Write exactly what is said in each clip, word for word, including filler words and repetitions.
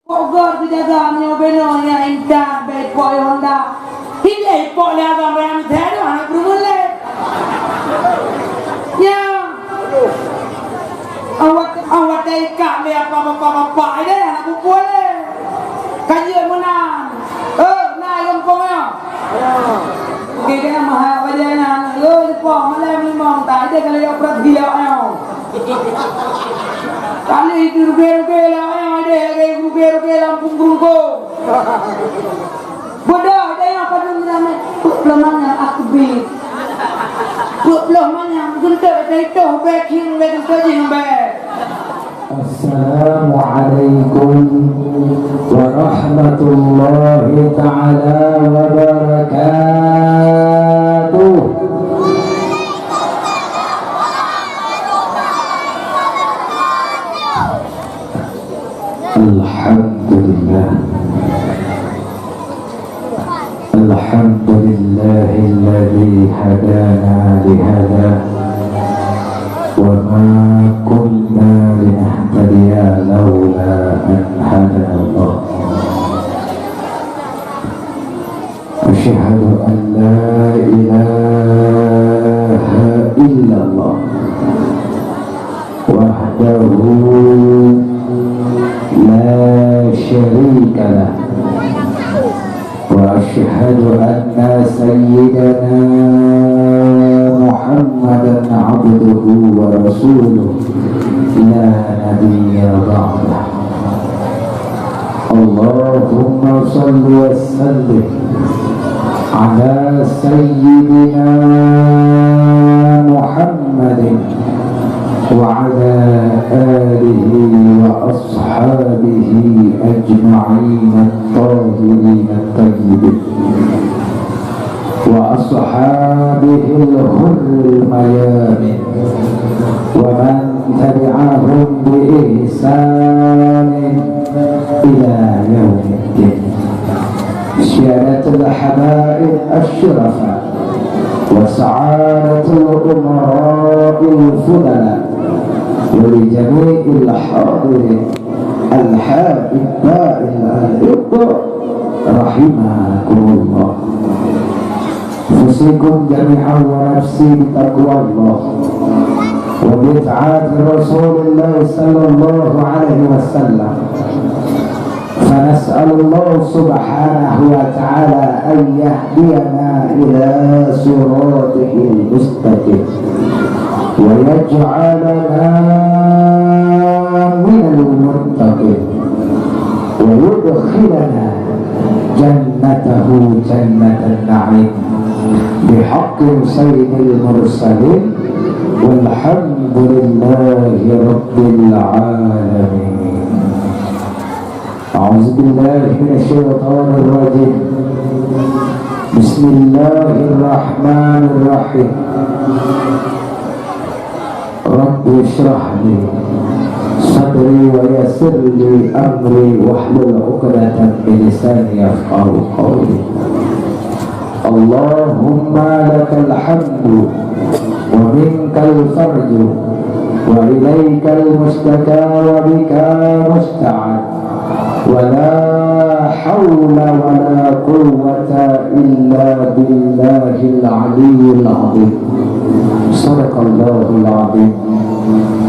Pok gor teujaga nyoe beno nyang intat bèk ipok lé Honda. Hideh ipok lé agam raya meuthèe dua hana peurumoh lé. Nya. Awak, awak teuikat lé apa bapak-bapak deh hana peupuih lé. Ka jeuet meunan. Eh, na lom kong nyoe. Oke, kena mahal bajèe nyan. Lo, leupah malam limong tak ada kalau yok prat gila nyoe. Kali itu rugi-rugi lah, eh, ada lagi rugi-rugi lampung bungkung. Bodoh, ada yang padum ramai. Peuet ploh manyam aku bi. Peuet ploh manyam, gentok dari itu, backing, backing, backing, back. Assalamualaikum warahmatullahi taala wabarakatuh. Alhamdulillah. Alhamdulillahilladzi hadana lihadza wa ma kunna linahtadiya laula an hadanallah. Asyhadu an la ilaha illallah wahdahu la syarika lah. Wa asyhadu anna sayyidana Muhammadan abduhu wa rasuluh la nabiyya ba'dah. Allahumma shalli wa sallim ala sayyidina Muhammadin wa ala alihi wa ashabihi ajma'in at-tahirin at-tayyibin wa ashabihil ghurril mayamin wa man tabi'ahum bi ihsanin ila yaumiddin. Syiaratul habaib asy-syurafa wa sa'adatul umara'il fudala wa li jami'il hadirin al-ahibba'il al-ikhwa rahimakumullah. Usikum jami'an wa nafsi bitaqwallah wa bita'ati Rasulillah sallallahu alaihi wasallam. Fanas'alullah subhanahu wa ta'ala an yahdiyana ila siratihil mustaqim wa yaj'alana minal muttaqin wa yudkhilana jannatahu jannatan na'im. Bihaqqi sayyidil mursalin walhamdulillahi rabbil alamin. A'udzubillahi minasy syaithanir rajim. Bismillahirrahmanirrahim. Rabbi shrah li sadri wa yassir li amri wahlul 'uqdatam min lisani yafqahu qawli. Allahumma lakal hamdu wa minkal farju wa ilaikal mustaka wa bika musta'an. Wa la haula wa la quwwata illa billahil aliyyil azim. Sadaqallahul azim.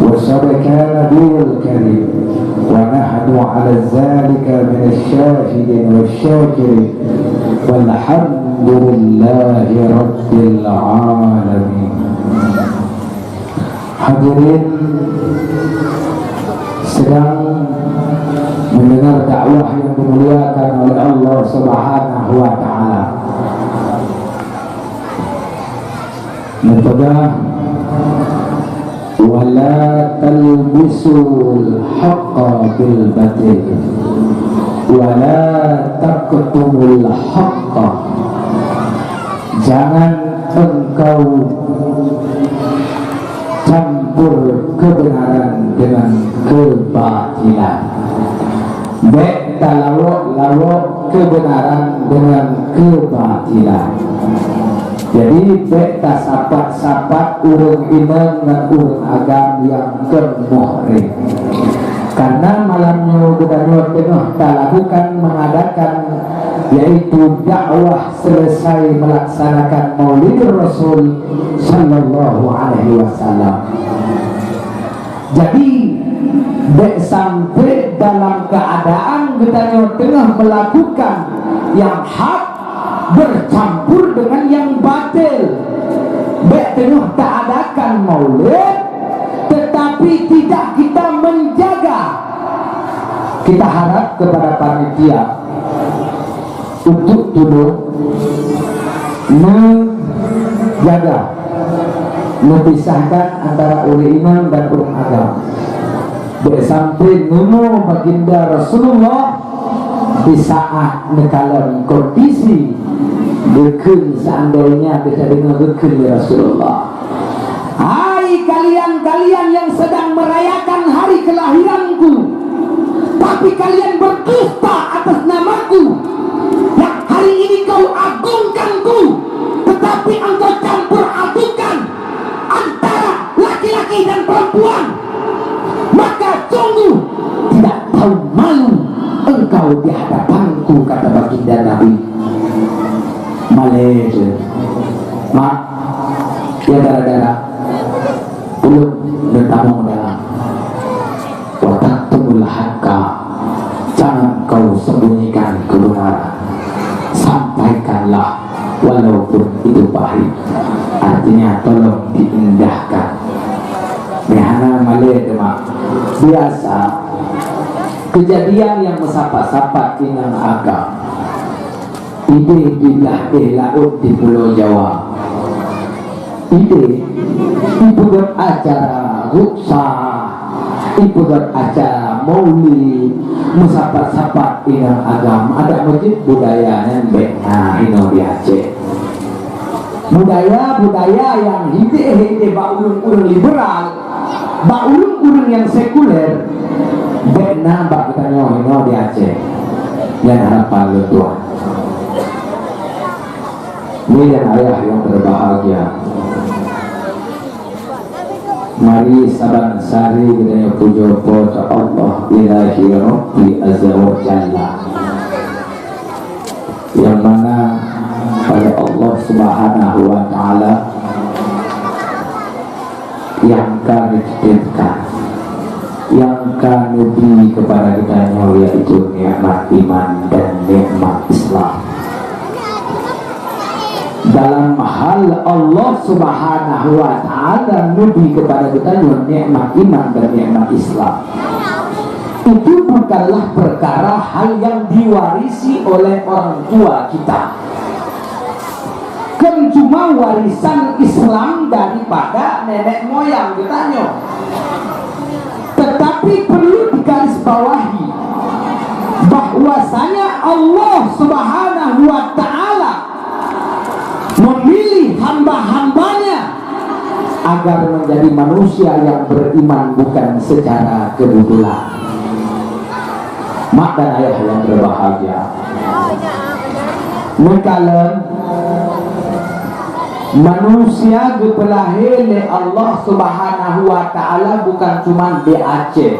Wa sadaqa nabiyul karim. Wa nahnu ala dzalika minasy syahidin wasy syakirin. Walhamdulillahi rabbil alamin. Hadirin sedang mendengar dakwah yang dimuliakan oleh Allah Subhanahu wa taala. Neupeugah, "Wa la talbisul haqqa bil batil, wa la taktumul haqqa." Jangan engkau campur kebenaran dengan kebatilan. Bèk talawok-lawok kebenaran dengan kebatilan. Jadi, bèk tasapat-sapat ureueng inong ngon ureueng agam nyang kon muhrim. Karena malam nyoe geutanyoe teungoh talakukan, mengadakan, yaitu dakwah selesai melaksanakan Maulid Rasul sallallahu alaihi wasallam. Jadi, bèk sampai dalam keadaan geutanyoe teungoh melakukan yang hak bercampur dengan yang batil. Bèk teungoh taadakan maulid, tetapi tidak kita menjaga. Kita harap kepada panitia untuk tulông menjaga, memisahkan antara ureueng inong dan ureueng agam. Bèk sampai neumoe baginda Rasulullah di saat neukalon kondisi geukheun, seandainya geutanyoe deungoe geukheun lé Rasulullah, "Hai kalian-kalian yang sedang merayakan hari kelahiranku, tapi kalian berdusta atas namaku, yang hari ini kau agungkanku, tetapi engkau campur adukan antara laki-laki dan perempuan, maka sungguh tidak tahu malu engkau di hadapanku," kata baginda Nabi. Malèe teuh. Mak, ya gara-gara ulôn neutamong dalam "Wa taktumul haqqa", jangan kau sembunyikan kebenaran. Sampaikanlah walaupun itu pahit. Artinya, tolong diindahkan. Meuhana malèe teuma. Biasa, kejadian nyang meusapat-sapat inong agam. Idéh di blah éh laôt di Pulo Jawa. Idéh, ipeugöt acara ruksah, ipeugöt acara maulid, meusapat-sapat inong agam, adak meujeuet budaya nyan bèk na inoe di Aceh. Budaya-budaya nyang hidéh-hidéh bak ureueng-ureueng liberal, bak ureueng-ureueng nyang sekuler, bèk na bak geutanyoe inoe di Aceh. Nyan harapan lôn tuan. Nyan ayah nyang berbahagia. Mari saban sari geutanyoe pujoe Po teu Allah Ilahi Rabbi Azza wa Jalla. Nyang mana pada Allah Subhanahu wa Ta'ala nyang ka neutitipkan, nyang ka neubri keupada geutanyoe, yaitu nikmat iman dan nikmat Islam. Dalam hal Allah Subhanahu wa Ta'ala neubri keupada geutanyoe nikmat iman dan nikmat Islam, itu bukanlah perkara hal yang diwarisi oleh orang tua kita. Kan cuma warisan Islam daripada nenek moyang geutanyoe. Tetapi perlu digarisbawahi bahwasanya Allah Subhanahu wa Ta'ala memilih hamba-hambanya agar menjadi manusia yang beriman bukan secara kebetulan. Mak dan ayah yang berbahagia, neukalon manusia geupeulahé lé Allah Subhanahu wa Ta'ala bukan cuma di Aceh,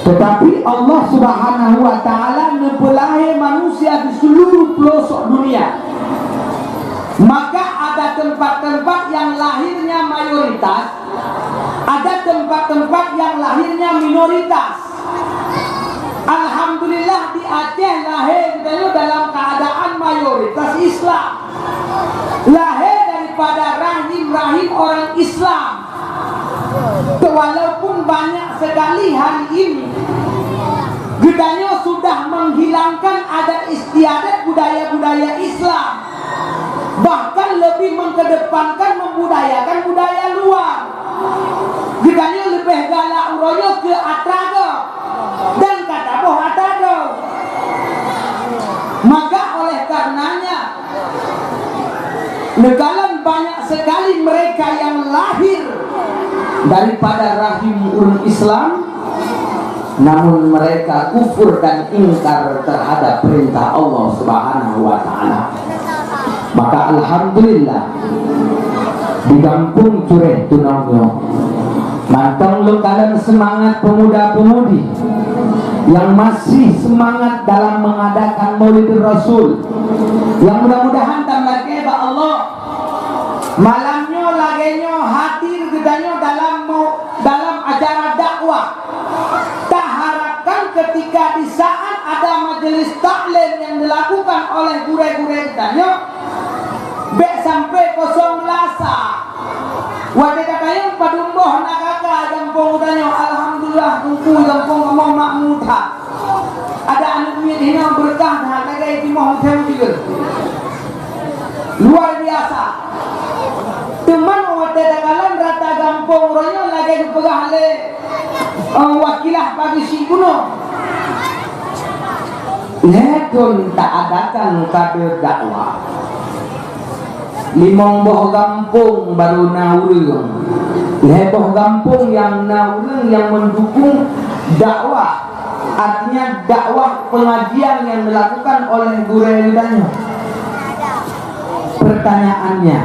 tetapi Allah Subhanahu wa Ta'ala neupeulahé manusia di seluruh pelosok dunia. Maka ada tempat-tempat yang lahirnya mayoritas, ada tempat-tempat yang lahirnya minoritas. Alhamdulillah, di Aceh lahé geutanyoe dalam keadaan mayoritas Islam. Lahé daripada rahim-rahim orang Islam. Walaupun banyak sekali hari ini geutanyoe sudah menghilangkan adat istiadat, budaya-budaya Islam, bahkan lebih mengkedepankan membudayakan budaya luar. Geutanyoe leubeh galak uroe nyoe keu atra gob dan ka taboh atra gob. Maka oleh karenanya, neukalon banyak sekali mereka yang lahir daripada rahim ureueng Islam, namun mereka kufur dan ingkar terhadap perintah Allah Subhanahu wa Ta'ala. Maka alhamdulillah, di gampông Cureh Tunong nyoe, Mantong lôn kalon seumangat peumuda-peumudi nyang masih seumangat dalam meungadakan Maulid Rasul. Nyang mudah-mudahan tameuakhé bak Allah, malam nyoe lagée nyoe hadir geutanyoe dalam mo-, dalam acara dakwah. Taharapkan ketika di saat ada majelis taklim yang dilakukan oleh gurée-gurée geutanyoe, bék sampai kosong meulasa. Watée tatanyong padum boh na K K gampông geutanyoe, alhamdulillah, Teungku, gampông kamoe makmu that. Ada aneuk miet hinoe, beureukat that, lagée timoh meutheueng sigoe. Luar biasa. Teuma watée takalon rata gampông uroe nyoe lagée geupeugah lé, eh, wakilah pagi si gunong. Lhée thon taadakan kade dakwah. Limong boh gampông barô na ureuëng. Lhée boh gampông nyang na ureuëng nyang meudukung dakwah, artinya dakwah pengajian yang dilakukan oleh gurée geutanyoe. Pertanyaannya,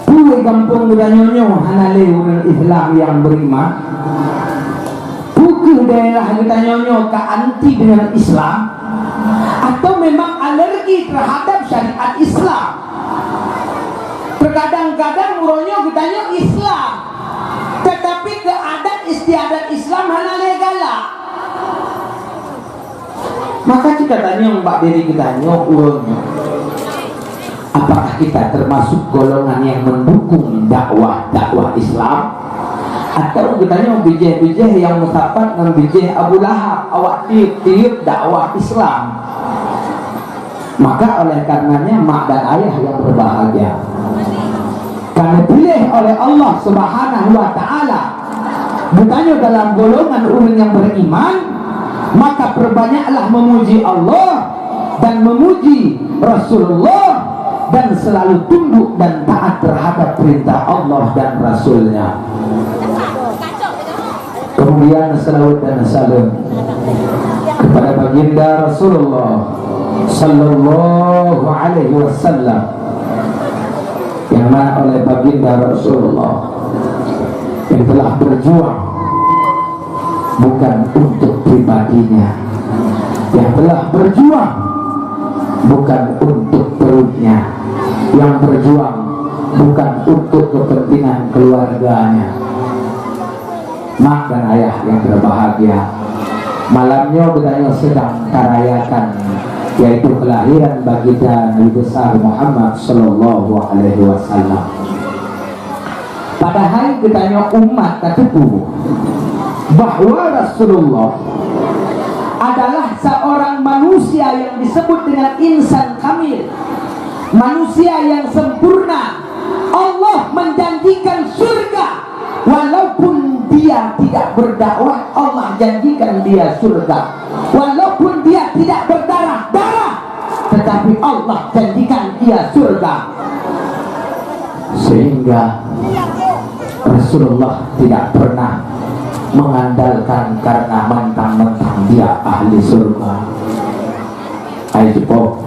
peue gampông geutanyoe nyoe hana lé ureuëng Islam nyang beriman? Peu kheueh daerah geutanyoe nyoe ka anti dengan Islam? Atau memang alergi terhadap syariat Islam? Terkadang-kadang uroe nyoe geutanyoe Islam, tetapi keu adat istiadat Islam hana lé galak. Maka cit tatanyong bak diri geutanyoe uroe nyoe, apakah kita termasuk golongan yang mendukung dakwah-dakwah Islam? Atau geutanyoe bijéh-bijéh nyang meusapat ngon bijéh Abu Lahab, awak tieb-tieb dakwah Islam? Maka oleh karenanya, mak dan ayah yang berbahagia, ka neupiléh oleh Allah Subhanahu wa Ta'ala geutanyoe dalam golongan ureuëng nyang beriman, maka perbanyaklah memuji Allah dan memuji Rasulullah dan selalu tunduk dan taat terhadap perintah Allah dan Rasul-Nya. Kemudian, selawat dan salam kepada Baginda Rasulullah sallallahu alaihi wasallam, yang mana oleh Baginda Rasulullah yang telah berjuang bukan untuk pribadinya, yang telah berjuang bukan untuk perutnya, yang berjuang bukan untuk kepentingan keluarganya. Mak dan ayah yang berbahagia, malam nyoe geutanyoe sedang tarayakan, yaitu kelahiran Baginda Nabi Besar Muhammad sallallahu alaihi wasallam. Padahai geutanyoe umat tateupeue bahwa Rasulullah adalah seorang manusia yang disebut dengan insan kamil, manusia yang sempurna. Allah menjanjikan surga. Walaupun dia tidak berdakwah, Allah janjikan dia surga. Walaupun dia tidak berdarah-darah, tetapi Allah janjikan dia surga. Sehingga Rasulullah tidak pernah mengandalkan karena mentang-mentang dia ahli surga. Hai cupo.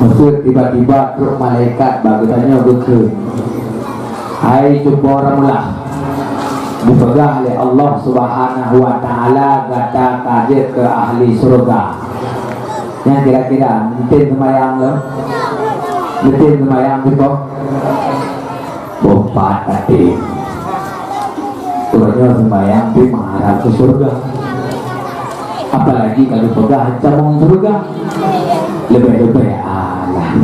Meuseuet tiba-tiba trok malaikat bak geutanyoe geukheun, "Hai cupo Ramlah, geupeugah lé Allah Subhanahu wa Ta'ala gata ka jeuet keu ahli syeuruga." Nyan kira-kira mungken seumayang lom? Mungken seumayang cupo? Boh pat até. Uroe nyoe seumayang pih meuharap keu syeuruga. Apalagi ka geupeugah ancaman syeuruga. Leubeh-leubeh alah.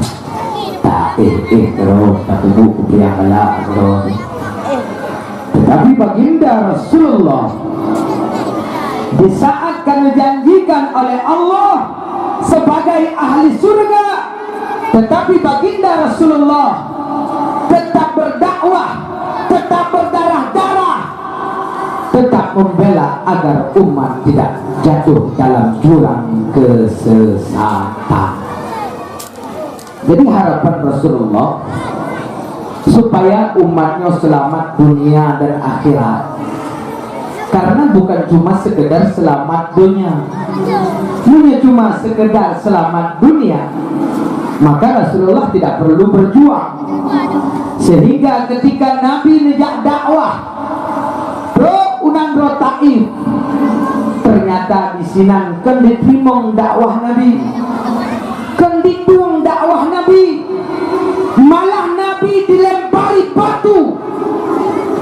Tak éh-éh keudroe, tapeubuet keupiang galak keudroe. Tetapi Baginda Rasulullah di saat ka neujanjikan oleh Allah sebagai ahli syeuruga, tetapi Baginda Rasulullah tetap berdakwah, tetap berdarah-darah, tetap membela agar umat tidak jatuh dalam jurang kesesatan. Jadi harapan Rasulullah supaya umatnya selamat dunia dan akhirat. Karena bukan cuma sekedar selamat dunia. Meunyoe cuma sekedar selamat dunia, maka Rasulullah tidak perlu berjuang. Sehingga ketika Nabi neujak dakwah trok u nanggroe Taif, ternyata di sinan kon jiteurimong dakwah Nabi, kon jitueng dakwah Nabi, malah Nabi dilempari batu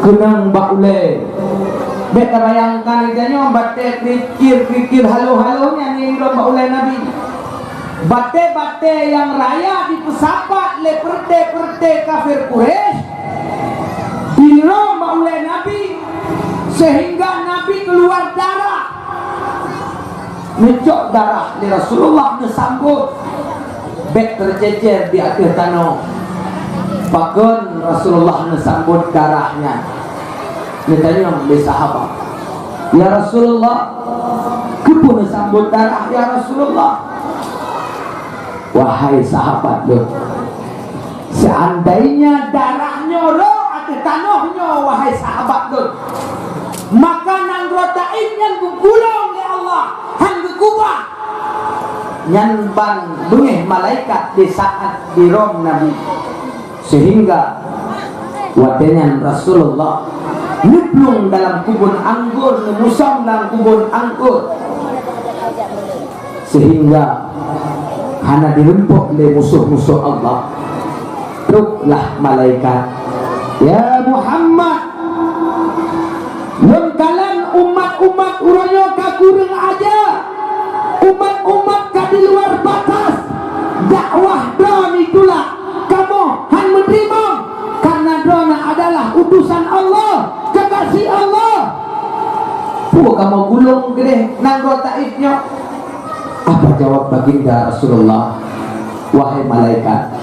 keunong bak ulée. Bék tabayangkan geutanyoe batée krikir-krikir halo-halo nyan nyang jidong bak ulée Nabi. Batée-batée nyang raya jipeusapat lé peureute-peureute kafir Quraisy, jidong bak ulée Nabi, sehingga Nabi keuluar darah. Neucok darah lé Rasulullah, neusambot, bék teucécér di ateueh tanoh. Pakon Rasulullah neusambot darah nyan? Neutanyong lé sahabat, "Ya Rasulullah, keupeue neusambot darah, ya Rasulullah?" Wahai sahabat lôn, seandainya darah nyoe rhot ateueh tanoh nyoe, wahai sahabat lôn, maka nanggroe Taif nyan geugulong lé Allah, han geukubah. Nyan ban beungéh malaikat di saat jidong Nabi. Sehingga watée nyan Rasulullah neuplueng dalam kubun anggô, neumusam lam kubun anggô, sehingga hana jirumpok lé musoh-musoh Allah. Troklah malaikat, "Ya Muhammad, lôn kalon umat-umat uroe nyoe ka kureueng aja, umat-umat ka di luar batas, dakwah droeneuh ditulak, kamoe han meuteurimong, karena droeneuh adalah utusan Allah, kekasih Allah." Peue kamoe gulong keudeh nanggroe Taif nyoe? Apa jawab Baginda Rasulullah? "Wahai malaikat,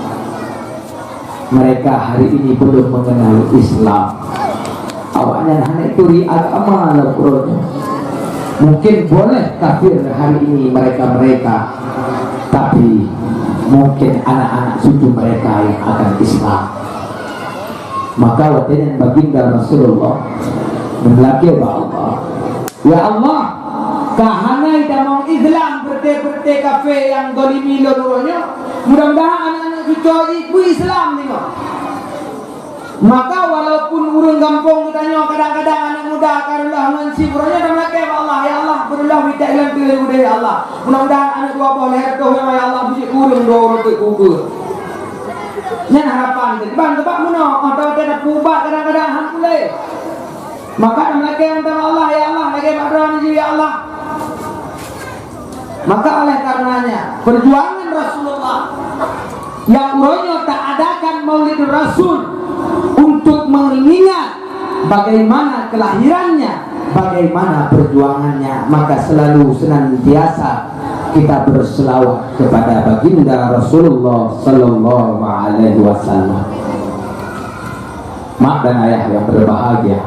mereka hari ini belum mengenal Islam. Awaknyan hana turi agama lom uroe nyoe. Mungkin boleh kafir hari ini mereka-mereka, tapi mungkin anak-anak cucu mereka yang akan Islam." Maka watée nyan Baginda Rasulullah meulakée bak Allah, "Ya Allah, ka hana jitamong Islam peureute-peureute kafé nyang zalimi lôn uroe nyoe. Mudah-mudahan aneuk-aneuk cucoe jih beu Islam singoh." Maka walaupun ureuëng gampông geutanyoe kadang-kadang aneuk muda ka reuloh ngon chip uroe nyoe, tameulakée bak Allah, "Ya Allah, beureulôh mita ilôn keu udeb, ya Allah. Mudah-mudahan aneuk dua boh lhée reutôh nyoe, ya Allah, beujeuet keu ureuëng dua uroe teuk keu ukeue." Nyan harapan teuh. Ban teubak meunoe, oh, tahu teuh tapeuubat kadang-kadang han puléh. Maka tameulakée mantong Allah, "Ya Allah, lagée bak droeneuh jih, ya Allah." Maka oleh karenanya, perjuangan Rasulullah yang uroe nyoe taadakan Maulid Rasul untuk mengingat bagaimana kelahirannya, bagaimana perjuangannya, maka selalu senantiasa kita berselawat kepada Baginda Rasulullah sallallahu alaihi wasallam. Mak dan ayah yang berbahagia,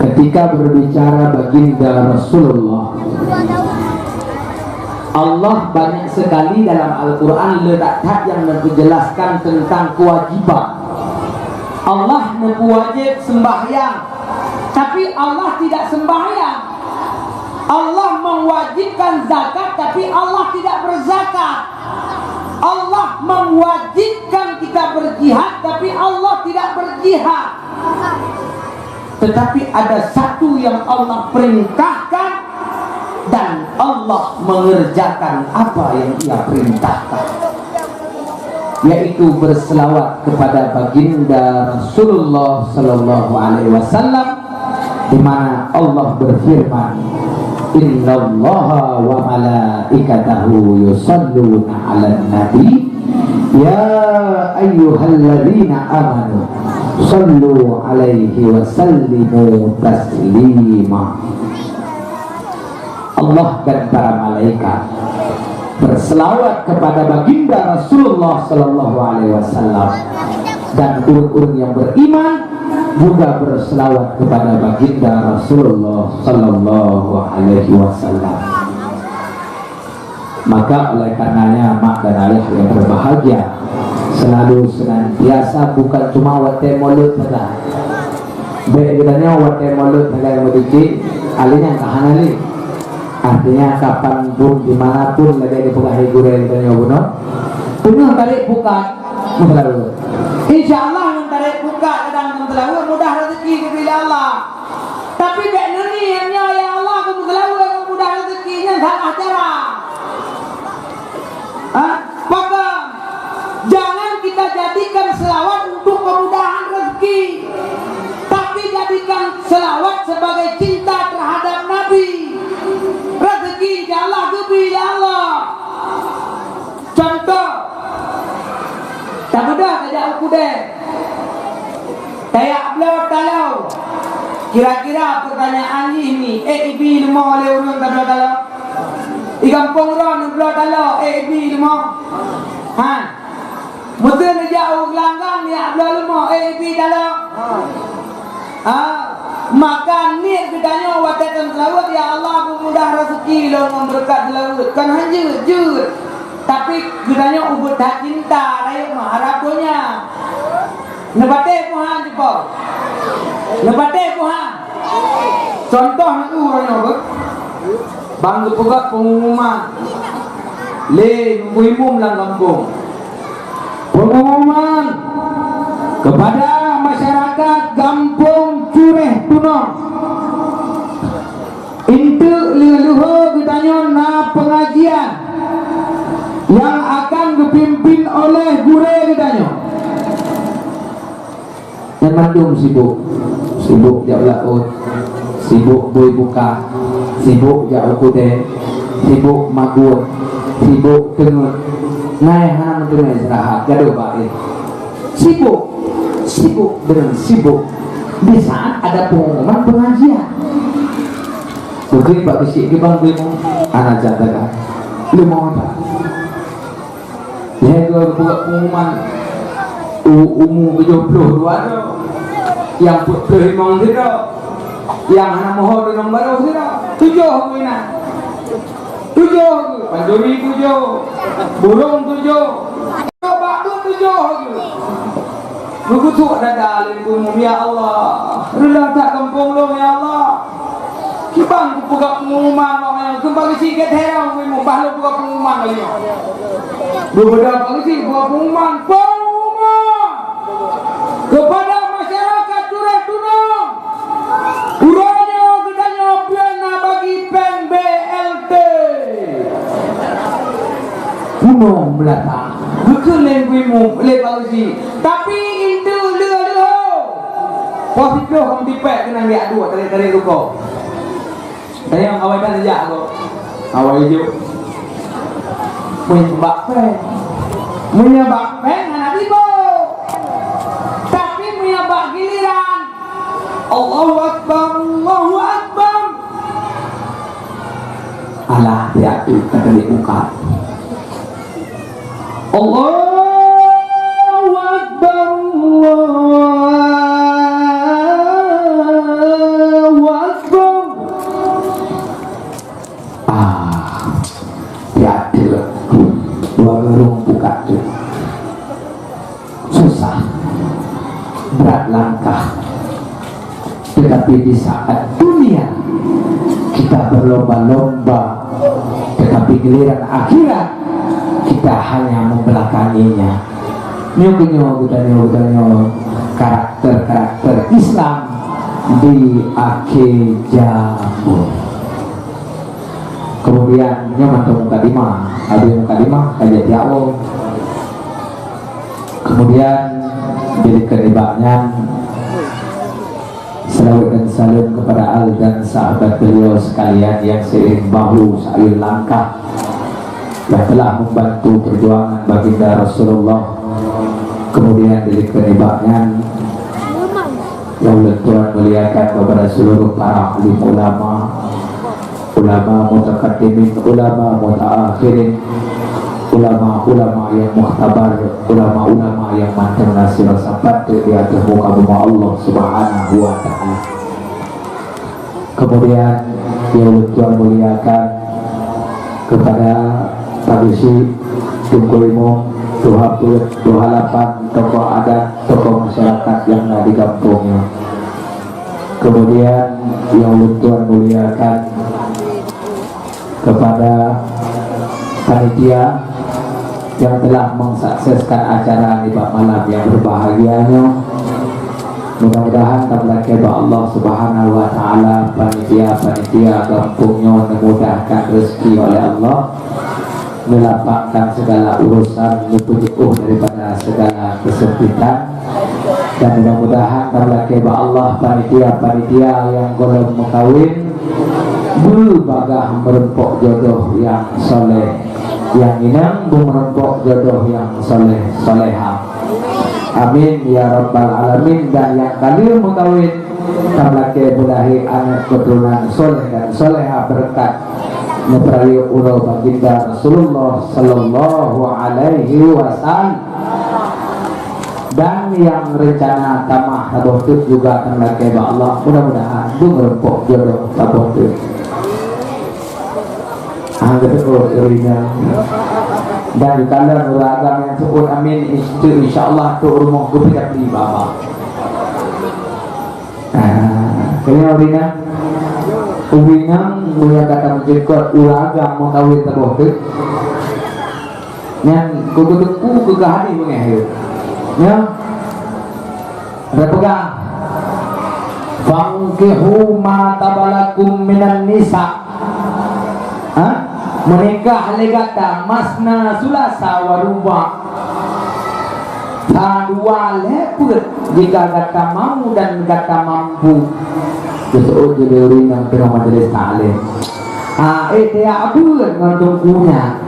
ketika berbicara Baginda Rasulullah, Allah banyak sekali dalam Al-Quran le that-that yang menjelaskan tentang kewajiban. Allah mewajib sembahyang, tapi Allah tidak sembahyang. Allah mewajibkan zakat, tapi Allah tidak berzakat. Allah mewajibkan kita berjihad, tapi Allah tidak berjihad. Tetapi ada satu yang Allah perintahkan dan Allah mengerjakan apa yang Ia perintahkan, yaitu berselawat kepada Baginda Rasulullah sallallahu alaihi wasallam, di mana Allah berfirman, "Innallaha wa malaikatahu yusalluna 'alan nabi, ya ayyuhalladzina amanu sallu 'alaihi wa sallimu taslima." Allah dan para malaikat berselawat kepada Baginda Rasulullah sallallahu alaihi wasallam, dan ureuëng-ureuëng yang beriman juga berselawat kepada Baginda Rasulullah sallallahu alaihi wasallam. Maka oleh karenanya, mak dan ayah yang berbahagia, selalu senantiasa bukan cuma watée Maulud saja. Bék geutanyoe watée Maulud sagai meudikik, alé nyan ka hana lé. Artinya, kapan pun, di mana pun lagée dipeugah gurée geutanyoe bunoe, teungoh tarék pukat, meuseulalu. Insya Allah, ngon tarek buka kadang ngon seulaweuet mudah rezeki geubri lé Allah. Tapi bék neuniet nyoe, ya Allah, keu seulaweuet ngon mudah rezeki nyan salah cara. Ha? Pakon? Jangan kita jadikan selawat untuk kemudahan rezeki, tapi jadikan selawat sebagai cinta terhadap Nabi. Rezeki insya Allah geubri lé Allah. Contoh, tabeudôh tajak u keudè, tajak bloe taloe. Kira-kira peurtanyaan jih nyoe, ék ibi leumo lé ureueng tabloe taloe? I gampông droeneuh bloe taloe, ék ibi leumo? Ha. Meuseu neujak u geulanggang jak bloe leumo, ék ibi taloe? Ah, maka niet geutanyoe watée tom seulaweuet, "Ya Allah, peumudah raseuki lôn ngon beureukat seulaweuet." Kon hán jeuet, jeuet. Tapi geutanyoe ubit that cinta, rayeuk meuharab donya. Neupatéh peue han, cuba? Neupatéh peue han? Contoh na uroe nyoe, bang geupeugah pengumuman lé ibu-ibu lam gampông. Pengumuman kepada masyarakat Gampông Cureh Tunong. Intu leuh-leuho geutanyoe na pengajian yang akan dipimpin oleh gurée geutanyoe. Nyan mandum sibuk. Sibuk jak laôt, sibuk bui buka, sibuk jak u keudè, sibuk magun, sibuk teungeut. Nyan hana meuteumé istirahat, gadôh bak éh. Sibuk, sibuk dengan sibuk. Di saat ada pengumuman pengajian. Mungkin bak keuchik di bang bui mu, anak jaga. Leumo tak? Lhèe dua buet pengumuman u-, umu tujoh ploh dua droe, nyang peuet ploh limong sidroe, nyang hana moho deungon barô sidroe. Tujoh geuh inan. Tujoh geuh, panduri tujoh, burông tujoh, bak buet tujoh geuh. Geugutuk dada lé geupeumeu'en, "Ya Allah, reuloh that gampông lôn, ya Allah." Kiban kupeugah pengumuman awak nyan, keumbali sikét heran, bah lôn peugah pengumuman kali nyoe. Beubeda kali cit peugah pengumuman, pengumuman kepada masyarakat Cureh Tunong. Uroe nyoe geutanyoe pih na bagi péng B L T. Punong meulatak. Geukheun lé ibu-ibu, lé Pak Uji. Tapi intu leuh-leuh. Poh siplôh ka meutipék keunan jak duek tarék-tarék ruko. Tanyong awai that jak kok. Awai jok. Meunyoe bak péng. Meunyoe bak péng hana tibo. Tapi meunyoe bak giliran, Allahu Akbar, Allahu Akbar. Alah, ya, tu kata dia buka. Allahu Akbar, Allahu Akbar. Ah, ya, tu. Dua gerung buka tu. Susah, berat langkah. Tetapi di saat dunia kita berlomba-lomba, tetapi giliran akhirat kita hanya membelakanginya. Nyoe keuh nyoe geutanyoe, geutanyoe karakter-karakter Islam di akhé jameun. Kemudian nyoe mantong mukadimah, habéh mukadimah ka jeuet tiap woe. Kemudian dilikot nibak nyan, selawat dan salam kepada al dan sahabat beliau sekalian yang seiring bahu seiring langkah yang telah membantu perjuangan baginda Rasulullah. Kemudian dilikot nibak nyan, yang ulôn tuan muliakan kepada seluruh para alim ulama, ulama mutakaddimin, ulama mutaakhirin, ulama-ulama yang mukhtabar, ulama-ulama yang mantong na sirasa patéh di ateueh muka bumoe Allah Subhanahu wa Ta'ala. Kemudian, yang ulôn tuan muliakan kepada Pak Geuchik, Teungku Imum, Tuha Peuet, Tuha Lapan, tokoh adat, tokoh masyarakat yang na di gampông nyoe. Kemudian, yang ulôn tuan muliakan kepada panitia, yang telah mensukseskan acara nibak malam yang berbahagia nyoe. Mudah-mudahan tameulakée bak Allah Subhanahu wa Taala, panitia-panitia gampông nyoe dimudahkan rezeki oleh Allah, melapangkan segala urusan, neupeujeuôh daripada segala kesempitan. Dan mudah-mudahan tameulakée bak Allah, panitia-panitia nyang gohlom meukawén beubagaih meureumpok jodoh nyang soleh, nyang inong beumeureumpok jodoh nyang soleh solehah. Amin ya rabbal alamin. Dan nyang ka lheueh meukawén, tameulakée beulahé aneuëk keuturonan soleh dan solehah beureukat meupeurayeuk uroe baginda Rasulullah sallallahu alaihi wasallam. Dan nyang reuncana tamah saboh teuk juga tameulakée bak Allah, mudah-mudahan beumeureumpok jodoh saboh teuk. Ah, beutôi, Rina. Dan kalau ureuëng agam nyang seuôt amin, insya Allah tu rumoh geupeujak beli baba. Ah, kaya Rina. Uwinang mulia kata meujeuet ureuëng agam meukawén saboh teuk. Nyan kubu teungku keu hadis beungéh. Ya. Ada peugah, "Fankihu ma tabalakum minan nisa." Ha? Meunikah lé gata masna sulasa wa ruba. Sa dua lhée peuet jika gata mau dan gata mampu. Beutôi jeuet ureuëng nyang teungoh majelis taklim. Ah, eh, tiap buet ngon teungku nyan.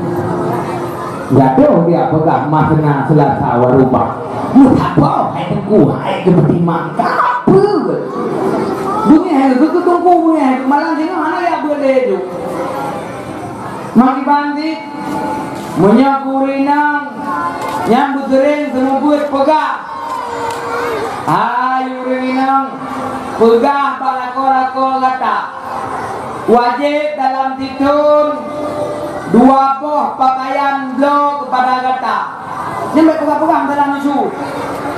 Gadoh dia peugah masna sulasa wa ruba. Meusaboh hai teungku, hai geupeutimang ka peue. Beungéh hai keu teungku, beungéh hai keu malam singoh hana ya beulé ju. Makiban cit, meunyoe ureuëng inong nyang beuseuring seumeubeuet peugah, hai ureuëng inong, peugah bak lakoe-lakoe gata. Wajéb dalam sithon dua boh peukayan bloe keupada gata. Nyan bèk peugah-peugah meusalam miseue.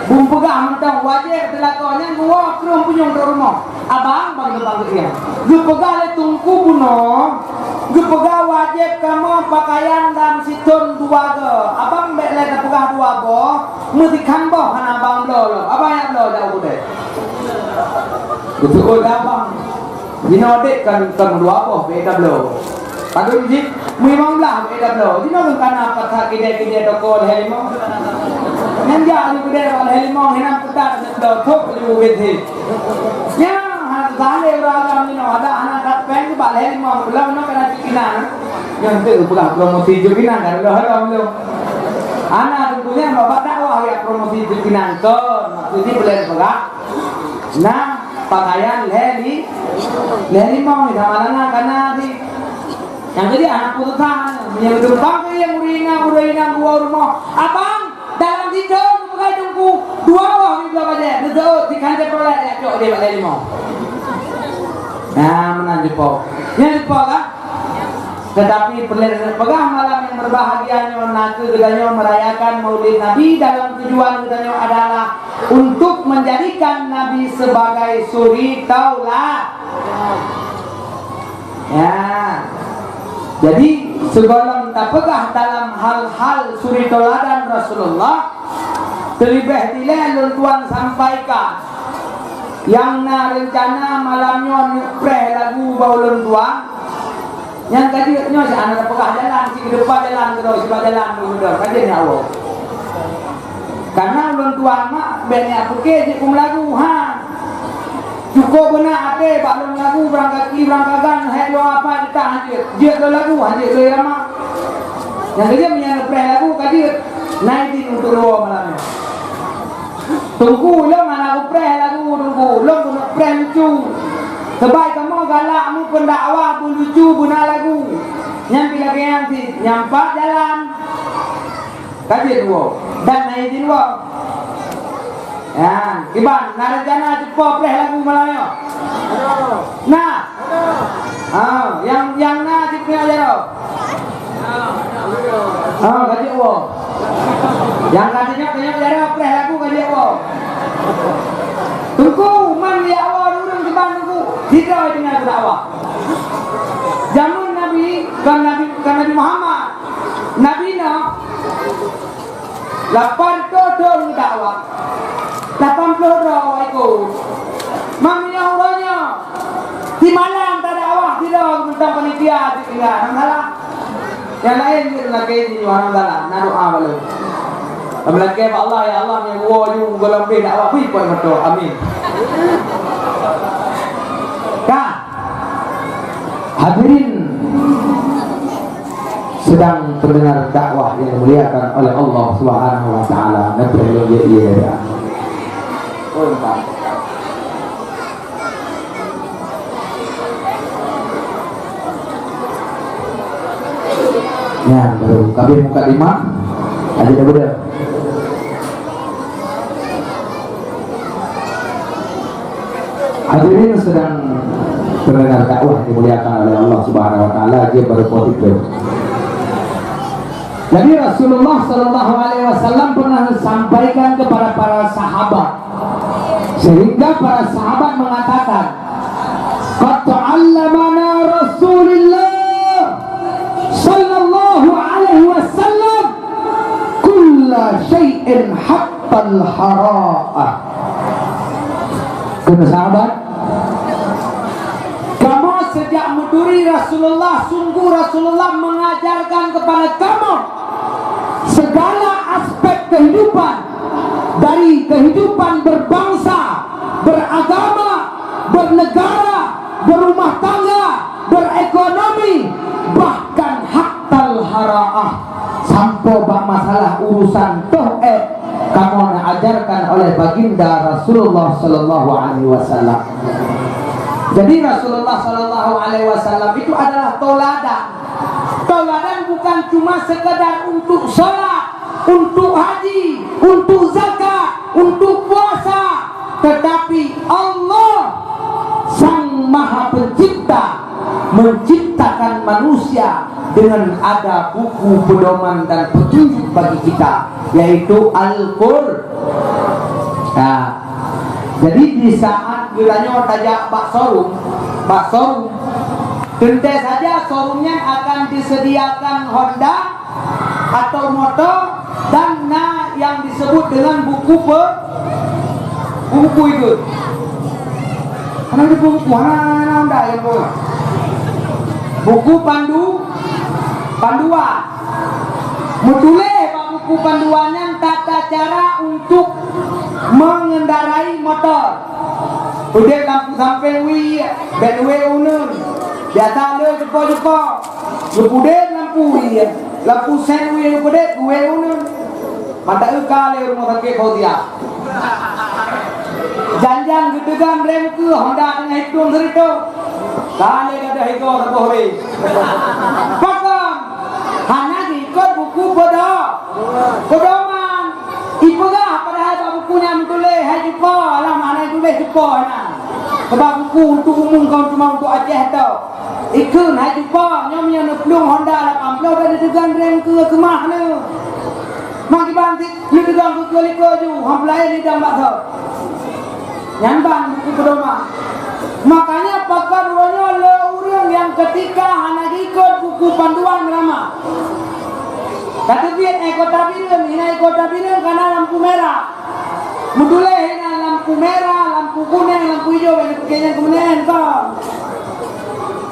Beupeugah mantong wajéb teuh lakoe nyan geuwoe krueng punyueng trok rumoh. Abang, bang, bang, bang, iya. Geupeugah lé teungku bunoe, geupeugah wajéb kamoe peukayan dalam sithon dua goe. Abang bèk lé tapeugah dua boh, meusikhan boh hana abang bloe lom. Abang jak bloe jak u keudè. Geuseuôt abang. Jinoe dek kan, kan dua boh bèk tabloe. Padum jih, meunyoe limong blah bèk tabloe. Jinoe kan kana pat that kidée-kidée toko lhèe limong. Nyan jak u keudè lhèe limong, hinan peutat tabloe thok laju ubit he. Nyan, hana teusaléh ureueng agam jinoe, adak hana that péng bak lhèe limong, lom nyoe kana cit kinan. Nyan teuh peugah promosi juk kinan, kan lom lom. Hana teungku nyan bak dakwah ya promosi juk kinan kon. Maksud jih peulén peugah. Nah, pakaian lhèe li-, lhèe limong ni sama langa kana di. Nyang jadi anak putusan, nyang geudumpang keu nyang ureueng inong, ureueng inong dua rumoh. Abang, dalam sithon geupeugah teungku, dua boh meuga bajèe, geuseuôt sikhan Chevrolet, ya, cok di bak lhèe limong. Nah, meunan jipo. Nyan jipo kah? Tetapi peulén peugah malam nyang berbahagia nyoe na keuh geutanyoe merayakan Maulid Nabi dalam tujuan geutanyoe adalah untuk menjadikan Nabi sebagai suri taula-, ya. Jadi, sigohlom tapeugah dalam hal-hal suri tauladan Rasulullah, teuleubèh dilèe lôn tuan sampaikan nyang na reuncana malam nyoe neuk preh lagu bak ulôn tuan. Nyang ka jeuet nyoe, si hana tapeugah jalan, si keudepan jalan keudroe, si bak jalan keudroe, ka jeuet nyoe Allah. Karena ulôn tuan mak, bèk nyak peuke jeuet keu meulagu, ha. Cukôp beuna até bak lôn lagu, beurangkaki, beurangkagan, hék lôn apa, jeuet han jeuet. Jeuet lôn lagu, han jeuet lôn irama. Nyang keujeuet meunyoe neupreh lagu, ka jeuet. Na idin untuk lôn malam nyoe. Teungku, ulôn hana kupreh lagu, Teungku. Ulôn keuneuk preh lucu. Sabab kamoe galak meupeundakwah beulucu beuna lagu. Nyan pih lagèe nyan cit, nyang pat jalan. Ka jeuet woe. Dan na idin woe. Ya, kiban, na rencana cupo preh lagu malam nyoe? Na? Ha, nyang, nyang na cit pih jaroe. Ha, ka jeuet woe. Nyang ka tanyong-tanyong jaroe preh lagu ka jeuet woe. Teungku, man jak woe ureueng kiban Teungku. Sidroe tinggai beudakwah. Jameun Nabi, kon Nabi, kon Nabi Muhammad. Nabi Nuh, Lapan ploh thon dakwah. Lapan ploh droe awak ikot. Meunyoe uroe nyoe, simalam tadakwah sidroe mantong panitia, cit tinggai, hana masalah. Nyang laén jeuet lakée jih, hana masalah, na doa bak lôn. Meulakée bak Allah, "Ya Allah, nyang woe ju gohlom beh dakwah bri pot moto." Amin. Ka. Hadirin sedang pendengar dakwah yang dimuliakan oleh Allah Subhanahu wa Taala. Neuteuh lôn jeuet, ya. Oh, entah. Nyan baru kabeh mukadimah. Aja dah beudeuh. Hadirin sedang pendengar dakwah dimuliakan oleh Allah Subhanahu wa Taala, dia baru positif. Jadi Rasulullah sallallahu alaihi wasallam pernah sampaikan kepada para sahabat, sehingga para sahabat mengatakan, "Qad 'allamana Rasulullah sallallahu alaihi wasallam kulla syai'in hattal hara'ah." Kheun sahabat, "Kamoe sejak meuturi Rasulullah, sungguh Rasulullah mengajarkan kepada kamoe segala aspek kehidupan, dari kehidupan berbangsa, beragama, bernegara, berumah tangga, berekonomi, bahkan hattal hara'ah, sampoe bak masalah urusan toh ék kamoe neuajarkan oleh Baginda Rasulullah sallallahu alaihi wasallam." Jadi Rasulullah sallallahu alaihi wasallam itu adalah tauladan. Tauladan bukan cuma sekadar untuk salat, untuk haji, untuk zakat, untuk puasa, tetapi Allah Sang Maha Pencipta menciptakan manusia dengan ada buku pedoman dan petunjuk bagi kita, yaitu Al-Qur-, nah, jadi di saat geutanyoe tajak bak showroom, bak showroom, teuntée saja showroom nyan akan disediakan Honda atau motor, dan na yang disebut dengan buku pe-, buku ikut. Hana buku, hana, hana, hana, hana, buku pandu, panduan. Meutuléh bak buku panduan nyan tata cara untuk mengendarai motor. Udeb lampu sampeng wie, bèk wée uneun. Biasa le cupo-cupo. Geupudeb lampu wie, lampu sen wie geupudeb, wée uneun. Mata eu ka lé rumoh sakét Fauzia. Janjan geuteugan rem keu Honda teungoh hitung seurito. Ka lé gadoh higoe saboh rem. Pakon? Hana jiikot buku pedo-, pedoman. Ipeugah padahai bak buku nyan meutuléh hai cupo, alah hana tuléh cupo nyan. Keubah buku untuk umum kon cuma untuk Aceh tok. Ikheun hai cupo, nyoe meunyoe neuplueng Honda lapan ploh dan neuteugan rem keu keumah neuh. Mak kiban cit neuteugan keu likot ju, han peulaén idang bak thon. Nyan ban buku pedoman. Makanya pakon uroe nyoe le ureuëng nyang keutika hana jiikot buku panduan rama. Ka teubiet, eh, kota Bireuen, hina kota Bireuen kana lampu merah. Meutuléh hina lampu merah, lampu kuneng, lampu ijo, bèk neupike nyang keumuneuen kon.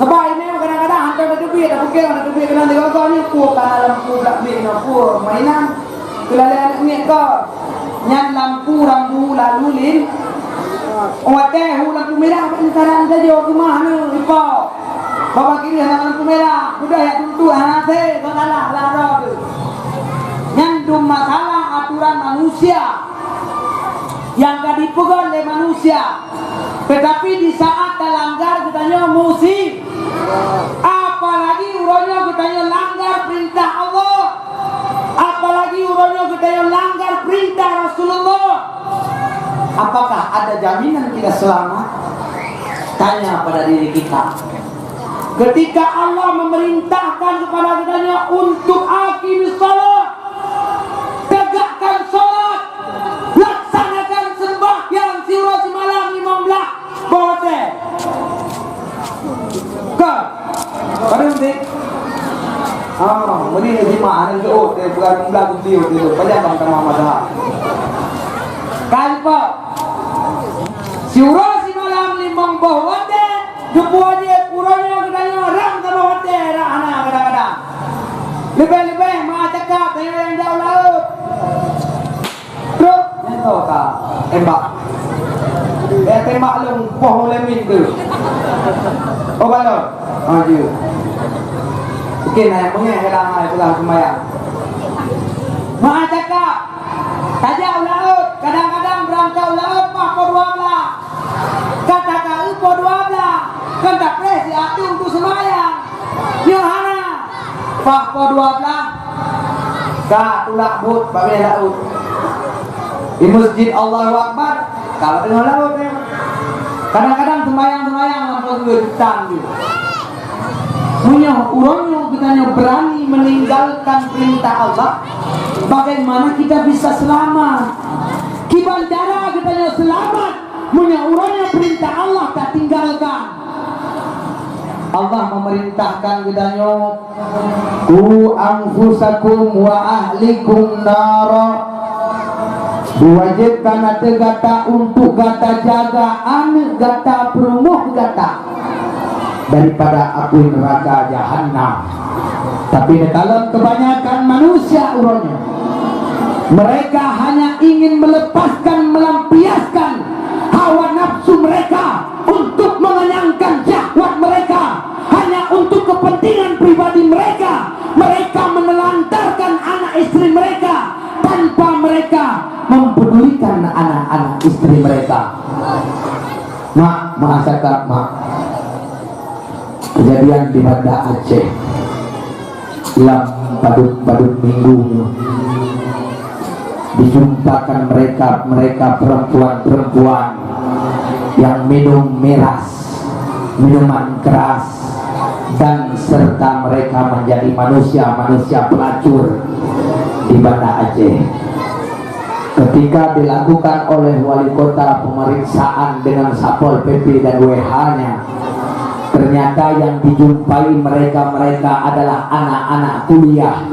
Sabab imeum kadang-kadang hantom tateubiet, tapike hantom tateubiet keunan digoe-goe nyoe, peue kana lampu blak blik nyoe, peue mainan. Keulalaian aneuk miet kon. Nyan lampu rambu lalu lin-, watèe hu lampu merah, bèk neutaran sajoe keumah neuh, ipo. Babah kiri hana lampu merah, udah ya tuntu hana se, kon salah, salah droe tu. Nyan dum masalah aturan manusia nyang ka dipeugöt lé manusia. Tetapi di saat talanggar geutanyoe musi-, apalagi uroe nyoe geutanyoe langgar perintah Allah, apalagi uroe nyoe geutanyoe langgar perintah Rasulullah. Apakah ada jaminan kita selamat? Tanya pada diri kita. Ketika Allah memerintahkan kepada geutanyoe untuk aqimis shalah, tegakkan salat, laksanakan sembahyang siuroe simalam limong blah boh watèe. Ka. Padahai Ah, meunan jimat aneuk jeuet, eh, bukan jumlah geuti, eh, banyak bang tamah masalah. Kan, Pak? Siuroe simalam limong boh watèe, geupeue jeuet uroe nyoe geutanyoe rang saboh watèe, rang hana kadang-kadang. Leubeh-leubeh ma cakap tanyoe nyang jak u laôt. Trok, nyan ka tembak. Eh, tembak lôn poh ulèe miet tu. Oh, balon. Oh, jeuet. Mungkin ayah mengeh dalam hai pulang sembahyang. Mak cakap, tajak u laôt, kadang-kadang beurangkat u laôt paih poh dua blah. Ka taeu poh dua blah, kan tapreh siat teuk untuk sembahyang. Nyoe hana. Paih poh dua blah, ka tulak buet bak binéh laôt. Di masjid Allahu Akbar, ka bak teungoh laôt nyan. Kadang-kadang sembahyang-sembahyang lam pageue tan jih. Meunyoe uroe nyoe geutanyoe beurani meninggalkan peurintah Allah, bagaimana kita bisa selamat? Kiban cara geutanyoe seulamat meunyoe uroe nyoe peurintah Allah tatinggalkan? Allah memerintahkan geutanyoe, "Qu anfusakum wa ahlikum nara." Diwajibkan ateueh gata untuk gata jaga aneuk gata, peurumoh gata daripada apui neuraka jahanam. Tapi neukalon kebanyakan manusia uroe nyoe, mereka hanya ingin melepaskan, melampiaskan hawa nafsu mereka untuk mengenyangkan syahwat mereka, hanya untuk kepentingan pribadi mereka. Mereka menelantarkan anak istri mereka tanpa mereka mempedulikan anak-anak istri mereka. Mak, mak cakap, mak. Kejadian di Banda Aceh. Lam padub-padub minggu nyoe, dijumpakan mereka, mereka perempuan-perempuan yang minum miras, minuman keras, dan serta mereka menjadi manusia-manusia pelacur di Banda Aceh. Ketika dilakukan oleh wali kota pemeriksaan dengan Satpol P P dan W H-nya, ternyata yang dijumpai mereka-mereka adalah anak-anak kuliah.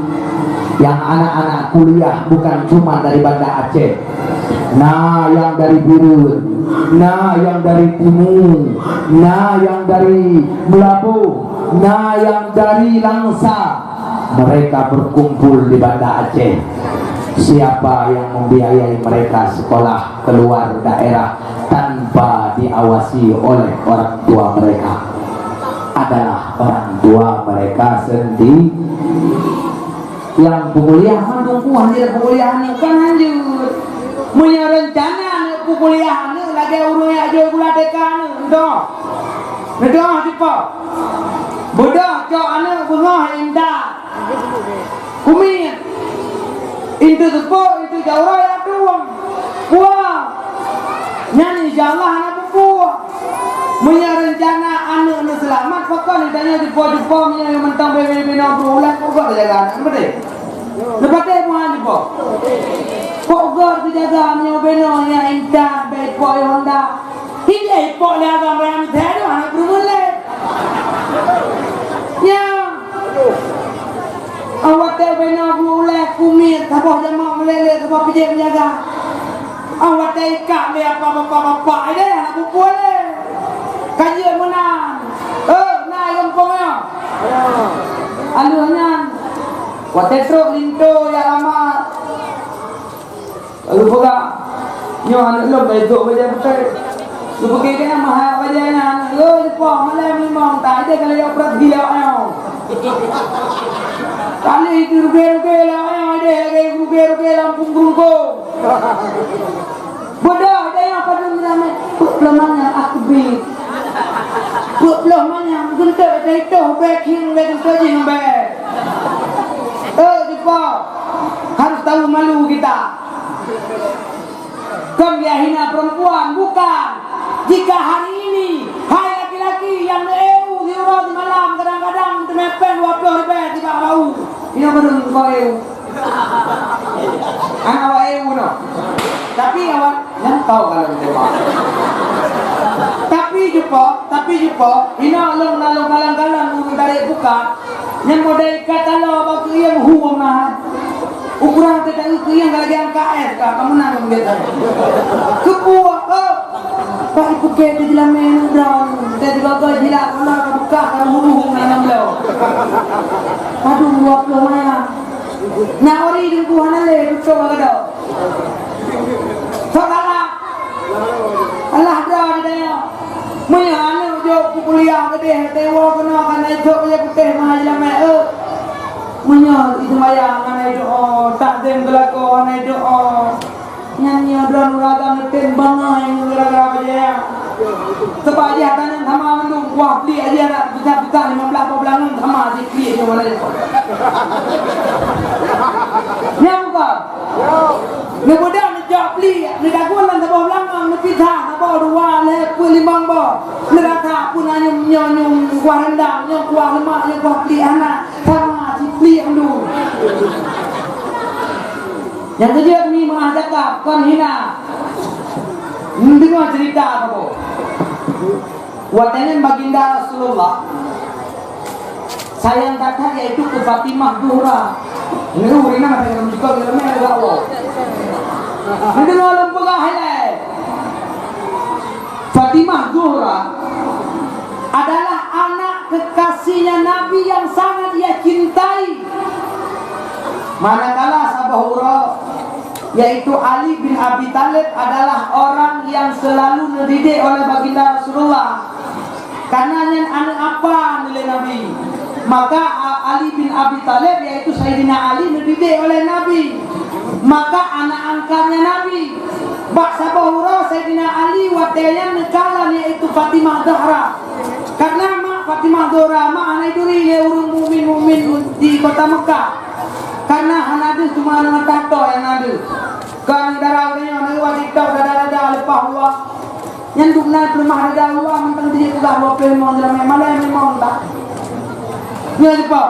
Yang anak-anak kuliah bukan cuma dari Banda Aceh. Na yang dari Bireuen, na yang dari Timu, na yang dari Meulaboh, na yang dari Langsa. Mereka berkumpul di Banda Aceh. Siapa yang membiayai mereka sekolah keluar daerah tanpa diawasi oleh orang tua mereka? Adalah orang tua mereka sendiri. Nyang peukuliah mandum kuah dia peukuliah aneuk kan hanjeuet. Meunyoe reuncana aneuk peukuliah aneuk lagèe ureueng nyang jok gula T K aneuk, neudoh. Neudoh cit po. Beudôh cok aneuk beungoh intat. Kumiet. Intu seupôt, intu jaroe ya tueng. Puah. Nyan insya Allah hana peue-peue. Meunyoe reuncana aneuk neuseulamat, pakon tanyoe jumpa-jumpa meunyoe mantong bebe-bebe nyoe berulah, kok gak jaga aneuk, beutôi? Leupah teuh muhan jumpa. Kok gak teujaga meunyoe beno nyang intat bak ipok Honda? Hideh ipok lé agam rayang teuh aneuk peurumoh lé. Ya. Awak teuh beno berulah kumiet, saboh jamak meuleleh, saboh pijék menjaga. Ah, watèe ikak lé apa bapak-bapak ilèe hana peupuih lé. Ka jeuet meunan. Eh, na i gampông nyoe. Aleuh nyan, watèe trok linto jak lama. Lalu peugah, "Nyoe aneuk lôn ka jitôk bajèe putèh." Geupeuke keu nyang meuhai bajèe nyan, "Oi, po, malèe limong, tak ada kali operasi lewat nyoe." Kali itu ruge-ruge lewat nyoe, ada lagi ruge-ruge lam punggung. Bodoh, ada yang padum ramai. Peuet ploh manyang aku bri. Peuet ploh manyang, geuntok dari toh bèk hieng, bèk geuntok jih ngon bèk. Eh, dipo, harus tahu malu kita. Kon dia hina perempuan, bukan. Jika hari ini, hai laki-laki yang nge-eu siuroe simalam, kadang-kadang teumèe pèng dua ploh ribèe sibak bau, nyoe keuneuk keu eu. Anak awak eu nyoe. Tapi awak nyan tau kalau ditembak. Tapi jeupo, tapi jeupo, inoe lôn lalu galang-galang ureueng tarek buka. Nyan model ikat taloe bak keuieng hu meunan. Ukuran teuka keuieng ka lagèe angka es ka, ka meunan ngon biasa. Keupeue, oh. Bak ipeuke teuh jeulamèe nyan droe, teuh dibagoe jilak, ka beukah, ka ruhuh-ruhuh ngon lam bloe. Padum dua ploh maya. Na ori teungku hana lé, tutoe ka gadôh. Saudara, Allah droe di tanyoe. Meunyoe aneuk jok kuliah keudeh, tewo keunoe ka na ijok bajèe putéh meuhai jeulamèe, eh. Meunyoe ijok ayah ka na ijok, oh, takzim keu lakoe ka na ijok, oh. Nyan nyoe droe ureueng agam neutem bangai gara-gara bajèe. Sabab jih ata nyan sama mandum, kuah pliek jih adak pisah-pisah lima blah boh blangon sama jih pliek nyoe mana. Nyan bukan? Neubeudôh neujak pliek, neudagon lam saboh blangon, neupisah saboh, dua, lhèe, peuet, limong boh. Neurasa pun anyum nyoe nyum kuah rendang, nyoe kuah lemak, nyoe kuah pliek hana. Sama jih pliek mandum. Nyang keujeuet mi meuah jakab kon hina. Neudeungoe ceurita saboh. Watèe nyan Baginda Rasulullah sayang that-that yaitu keu Fatimah Zuhra. Nyoe ureueng inong ada nyang meujukon ilmu agak Allah. Neudeungoe lôn peugah ilèe. Fatimah Zuhra adalah anak kekasihnya Nabi yang sangat ia cintai. Manakala saboh uroe, yaitu Ali bin Abi Thalib adalah orang yang selalu neudidik oleh Baginda Rasulullah. Karena nyan aneuk apa lé Nabi. Maka, a-, Ali bin Abi Thalib, yaitu Saidina Ali, neudidik oleh Nabi. Maka anak angkatnya Nabi. Bak saboh uroe Saidina Ali watèe nyan neukalon, yaitu Fatimah Zahra. Karena mak Fatimah Zahra, mak hana jituri lé ureueng mukmin-mukmin di kota Mekah. Karena hana deuh, cuma aneuk mata toh nyang na deuh. Kan dara ureueng nyoe na deuh, dara-dara leupah Allah. Nyan dum na peuleumah dada Allah, mantong jih peugah dua ploh limong jeulamèe, malèe limong tak. Nyoe jipeu.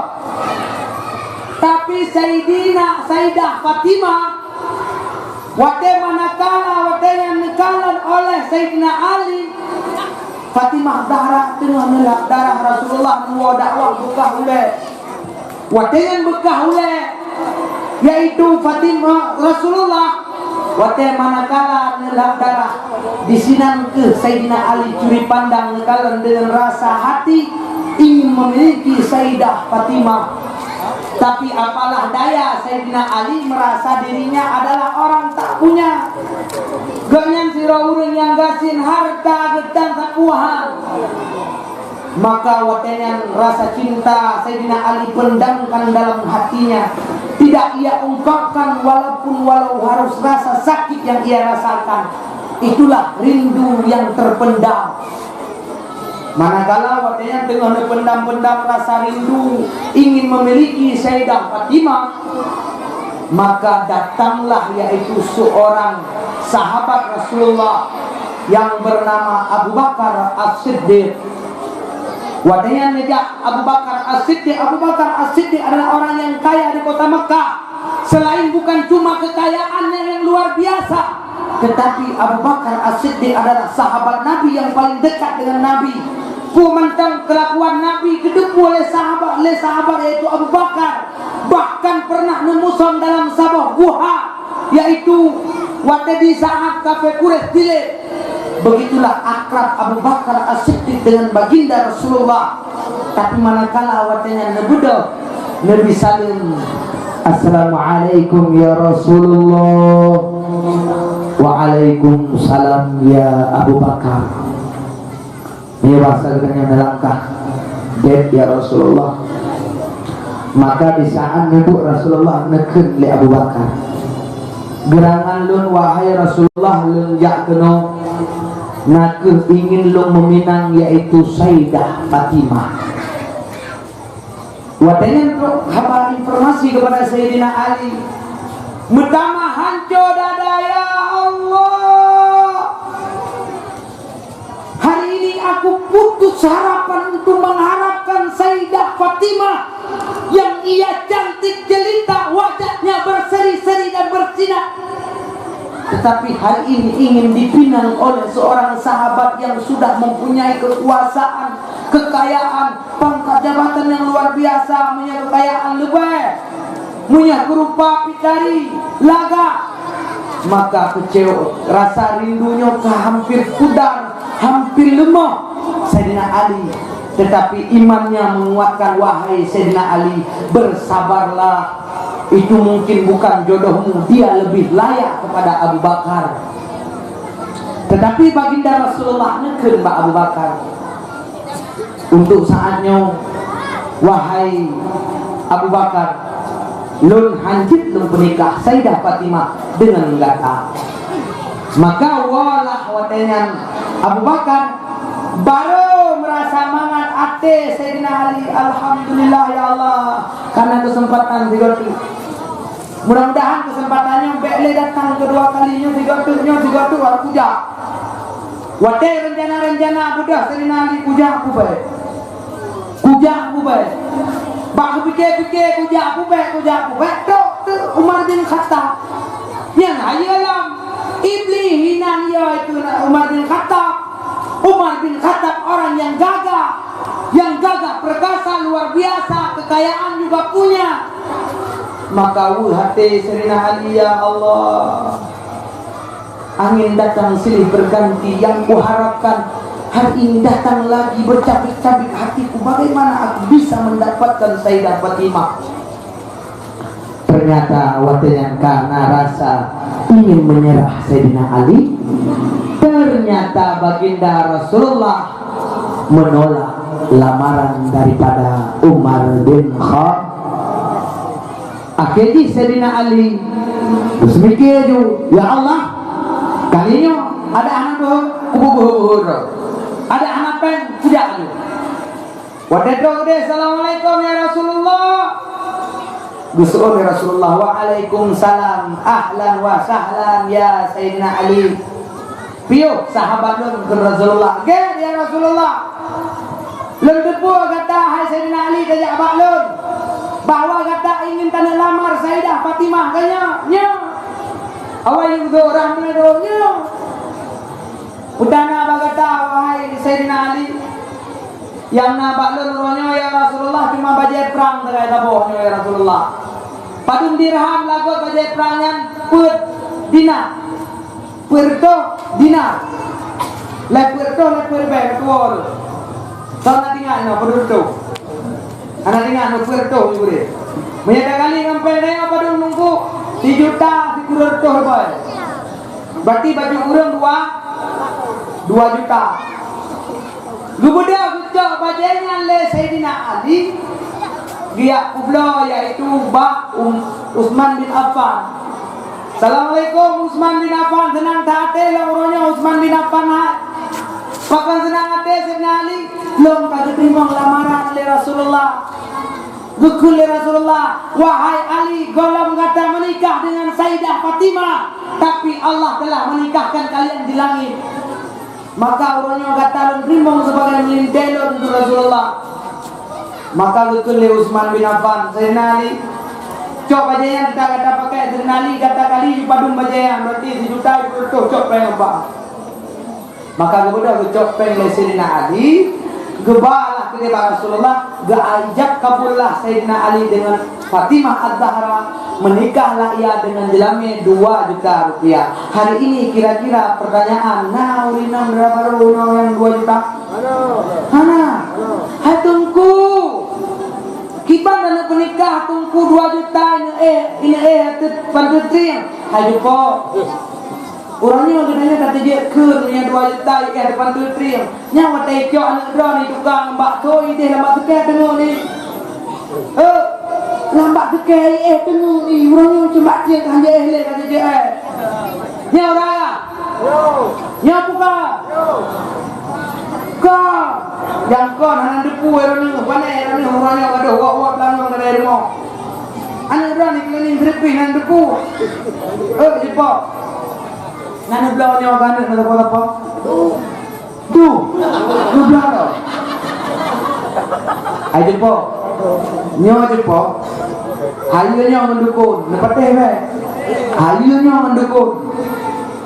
Tapi Saidina Saidah Fatimah, watèe manakala watèe nyan neukalon oleh Saidina Ali, Fatimah Zahra teungoh neulhab darah Rasulullah, neuwoe dakwah bukah ulèe. Watèe nyan bukah ulèe, yaitu Fatimah Rasulullah, watèe manakala neulhab darah, disinan keuh Saidina Ali curi pandang neukalon deungon rasa hati ingin memiliki Saidah Fatimah. Tapi apalah daya, Saidina Ali merasa dirinya adalah orang tak punya. Gobnyan sidroe ureueng nyang gasien, harta geutanyoe sapeue han. Maka watèe nyan rasa cinta Saidina Ali pendamkan dalam hatinya. Tidak ia ungkapkan walaupun walau harus rasa sakit yang ia rasakan. Itulah rindu yang terpendam. Manakala watèe nyan teungoh neupendam-pendam rasa rindu ingin memiliki Saidah Fatimah, maka datanglah yaitu seorang sahabat Rasulullah yang bernama Abu Bakar As-Siddiq. Watèe nyan neujak Abu Bakar As-Siddiq. Abu Bakar As-Siddiq adalah orang yang kaya di kota Mekah. Selain bukan cuma kekayaannya yang luar biasa, tetapi Abu Bakar As-Siddiq adalah sahabat Nabi yang paling dekat dengan Nabi. Peue mantong kelakuan Nabi geuteupeue lé sahabat, lé sahabat yaitu Abu Bakar. Bahkan pernah neumusom dalam saboh guha, yaitu watèe di saat kafé Quraisy dilèe. Begitulah akrab Abu Bakar As-Siddiq dengan Baginda Rasulullah. Tapi manakala watèe nyan neubeudôh, Nabi saleuem, "Assalamualaikum ya Rasulullah." "Waalaikumsalam ya Abu Bakar." Nyoe basa geutanyoe neulangkah, "Bèk ya Rasulullah." Maka di saat nyoe Rasulullah neukheun lé Abu Bakar, "Geurangan lôn, wahai Rasulullah, lôn jak keunoe, na kheueh ingin lôn meuminang, yaitu Saidah Fatimah." Watèe nyan trok haba informasi kepada Saidina Ali. Meutamah hanco dada, "Ya Allah! Hari ini aku putus harapan untuk mengharapkan Saidah Fatimah yang ia cantik jelita, wajahnya berseri-seri dan bersinar. Tetapi hari ini ingin dipinang oleh seorang sahabat yang sudah mempunyai kekuasaan, Kekayaan, pangkat jabatan nyang luar biasa, meunyoe kekayaan leubeh, meunyoe keurupa pih tari, lagak, maka keuceuk rasa rindu nyoe ka hampir pudar, hampir leumoh Saidina Ali. Tetapi imannya menguatkan, "Wahai Saidina Ali, bersabarlah. Itu mungkin bukan jodohmu, dia lebih layak kepada Abu Bakar." Tetapi Baginda Rasulullah neukheun bak Abu Bakar, "Untuk saat nyoe, wahai Abu Bakar, lôn hanjeuet lôn peunikah Saidah Fatimah deungon gata." Maka woe lah watée nyan Abu Bakar barô meurasa mangat até Saidina Ali, "Alhamdulillah, ya Allah, kana keuseumpatan sigoe teuk." Mudah-mudahan keuseumpatan nyoe bék lé datang keudua kali, nyoe sigoe teuk, nyoe sigoe teuk, harôh kujak. Watée reuncana-reuncana beudôh Saidina Ali, kujak pubai. Kujak pubai. Bak geupike-pike kujak pubai, kujak pubai, trok teuk Umar bin Khattab. Nyang hayeue lom, Iblih hinan yo itu Umar bin Khattab. Umar bin Khattab orang yang gagah, yang gagah perkasa, luar biasa, kekayaan juga punya. Maka weueh até Saidina Ali, "Ya Allah, angin datang silih berganti, yang kuharapkan hari ini datang lagi bercabik-cabik hatiku, bagaimana aku bisa mendapatkan Saidah Fatimah?" Ternyata watée nyan karena rasa ingin menyerah Saidina Ali, ternyata Baginda Rasulullah menolak lamaran daripada Umar bin Khattab. Akhé jih Saidina Ali geuseumiké ju, "Ya Allah, kali nyoe adak hana beuhe, kubu beuhe-beuhe droe. Adak hana péng, kujak laju." Watée trok udeh, "Assalamualaikum ya Rasulullah." Geuseuôt lé Rasulullah, "Waalaikumsalam, ahlan wa sahlan ya Saidina Ali." "Piôh sahabat lôn," kheun Rasulullah. "Gét ya Rasulullah. Lôn teupeue gata hai Saidina Ali tajak bak lôn, bahwa gata ingin taneuk lamar Saidah Fatimah, ka nyoe? Nyoe. Awai yue zoe ramé droe nyoe. Peue na bak gata, wahai Saidina Ali?" "Nyang na bak lôn uroe nyoe, ya Rasulullah, cuma bajée prang sagai saboh nyoe, ya Rasulullah." "Padum dirham lagot bajée prang nyan?" "Peuet dinar." "Peuet reutôh dinar." Lhée peuet reutôh, lhée peuet ribée, meutuwö lôn. Soe na teuingat nyoe, peuet reutôh? Hana teuingat nyoe, peuet reutôh, Ibu deh. Meunyoe takali ngon péng tanyoe padum nungku, sijuta sikureueng reutôh ribée. Berarti bacut ureuëng dua, dua juta. Geubeudôh geucok bajée nyan lé Saidina Ali, geujak peubloe, yaitu bak Um-, Utsman bin Affan. "Assalamualaikum, Utsman bin Affan, seunang that até lôn uroe nyoe, Utsman bin Affan, hai." "Pakon seunang até, Saidina Ali?" "Lôn ka geuteurimong lamaran lé Rasulullah." Geukheun lé Rasulullah, "Wahai Ali, gohlom gata meunikah deungon Saidah Fatimah, tapi Allah telah menikahkan kalian di langit. Maka uroe nyoe gata lôn teurimong sibagai meulintée lôn," kheun Rasulullah. Maka geukheun lé Utsman bin Affan, "Saidina Ali, cok bajée nyan gata, gata pakai, Saidina Ali, gata kali padum bajée nyan, berarti sijuta peuet reutôh, cok péng nyoe bak." Maka geubeudôh geucok péng lé Saidina Ali, geuba lah keudeh bak Rasulullah, geuijab kabul lah Saidina Ali deungon Fatimah Az-Zahra, meunikahlah ia deungon jeulamé dua juta rupiah. Hari ini kira-kira pertanyaan, na ureuëng inong dara barô inong nyang dua juta? Hana. Hai Teungku, kiban aneuk peunikah Teungku dua juta, ineuk éh, ineuk éh ateueh panteue trieng. Hai Teungku. Ureuëng nyoe geutanyoe ka teujeuet kheun meunyoe dua juta iéh depan teutrieng. Nyan watée icok aneuk droe ni tukang lam bak thô idéh lam bak seukée teungoh ni. Eh, lam bak seukée iéh teungoh ni. Ureuëng nyoe cuma tieng ka hanjeuet éh lé ka teujeuet éh. Nyoe ureuëng. Nyoe buka. Ka. Nyang kon hana deupue ureuëng nyoe. Pané ureuëng nyoe, ureuëng nyoe gadoh wak-wak peulangong dari rumoh. Aneuk droe ni keuliling siripih nan deupue. Eh, jipok. Nan bloe nyoe ganeuk na sapa-sapa? Duh. Duh bloe tau. Hai jipok. Nyoe jipok. Hai nyoe ngon dukon, neupatéh bèk. Hai nyoe ngon dukon.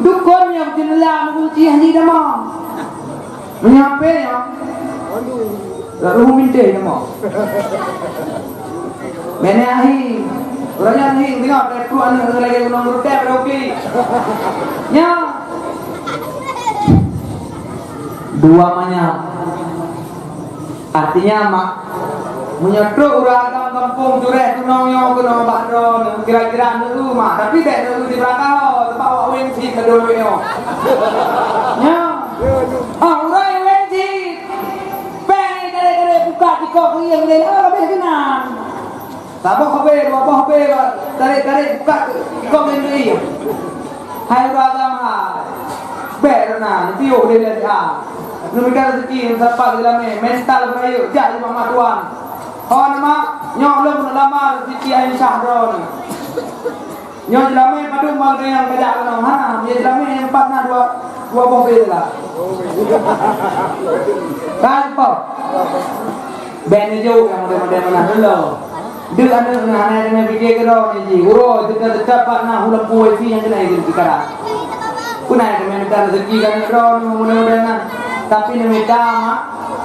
Dukon nyang jeunela meugunci hana damong. Nyoe pé nyoe. Lalu minta nama. Nenek ahi, urang nyan ahi, tengok, teuka aneuk lagèe gunong geurutèe, berarti. Nya. Dua manyam. Artinya, mak, meunyoe trok ureueng agam gampông jureh keunong nyoe keunoe bak droeneuh, kira-kira neueu mak, tapi bèk neueu di beurangkaho, teuma awak wéng cit ladôm nyoe. Nya. Ah, uroe wéng cit. Péng tarek-tarek buka tikok keuieng lé, ah, leubeh keunan. Saboh habéh, dua boh habéh, tarek-tarek buka tikok keuieng lé. Hai ureueng agam hai. Bèk na, piôh deh lé siat. Neumita rezeki, neusapat di lamé, mental beurayeuk, jak di mak tuan. Hon mak, nyoe lôn neulama rezeki Aisyah droeneuh. Nyoe jeulamé padum bang nyang kajak keunoe. Ha, nyoe jeulamé nyang pat na dua, dua boh bela. Kan, Po? Bèk neujok nyang model-model meunan dulu. Deuk aneuk na hana keuneuk pike keudroe nyan jih. Uroe teuka-teuka pat na hulam puwoe pih nyang keuneuk ikut pikaran. Peue na nyang keuneuk mita rezeki keu aneuk droeneuh model-model na. Tapi neumita mak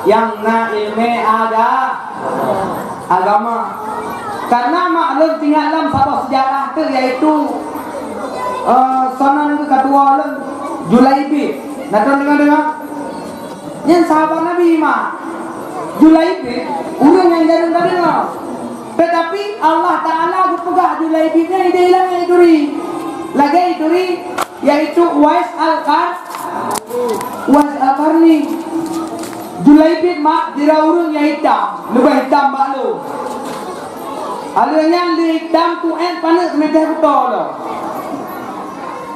nyang na ileumèe aga-, agama. Karena mak lôn teuingat lom saboh seujarah teuk, yaitu, eh, sonan keu katuwoe lôn, Julaibib. Na teudeungoe-deungoe? Nyan sahabat Nabi, mak. Julaibib, ureueng nyang jareueng tadeungoe. Teutapi Allah Taala geupeugah Julaibib nyan idéh langèt turi. Lagèe turi, yaitu Uwais Al-Qar-, Uwais Al-Qarni. Julaibib, mak, sidroe ureueng nyang itam, leubeh itam bak lôn. Aleuh nyan lé itam, ku ét paneuk meudeh beutoe lom.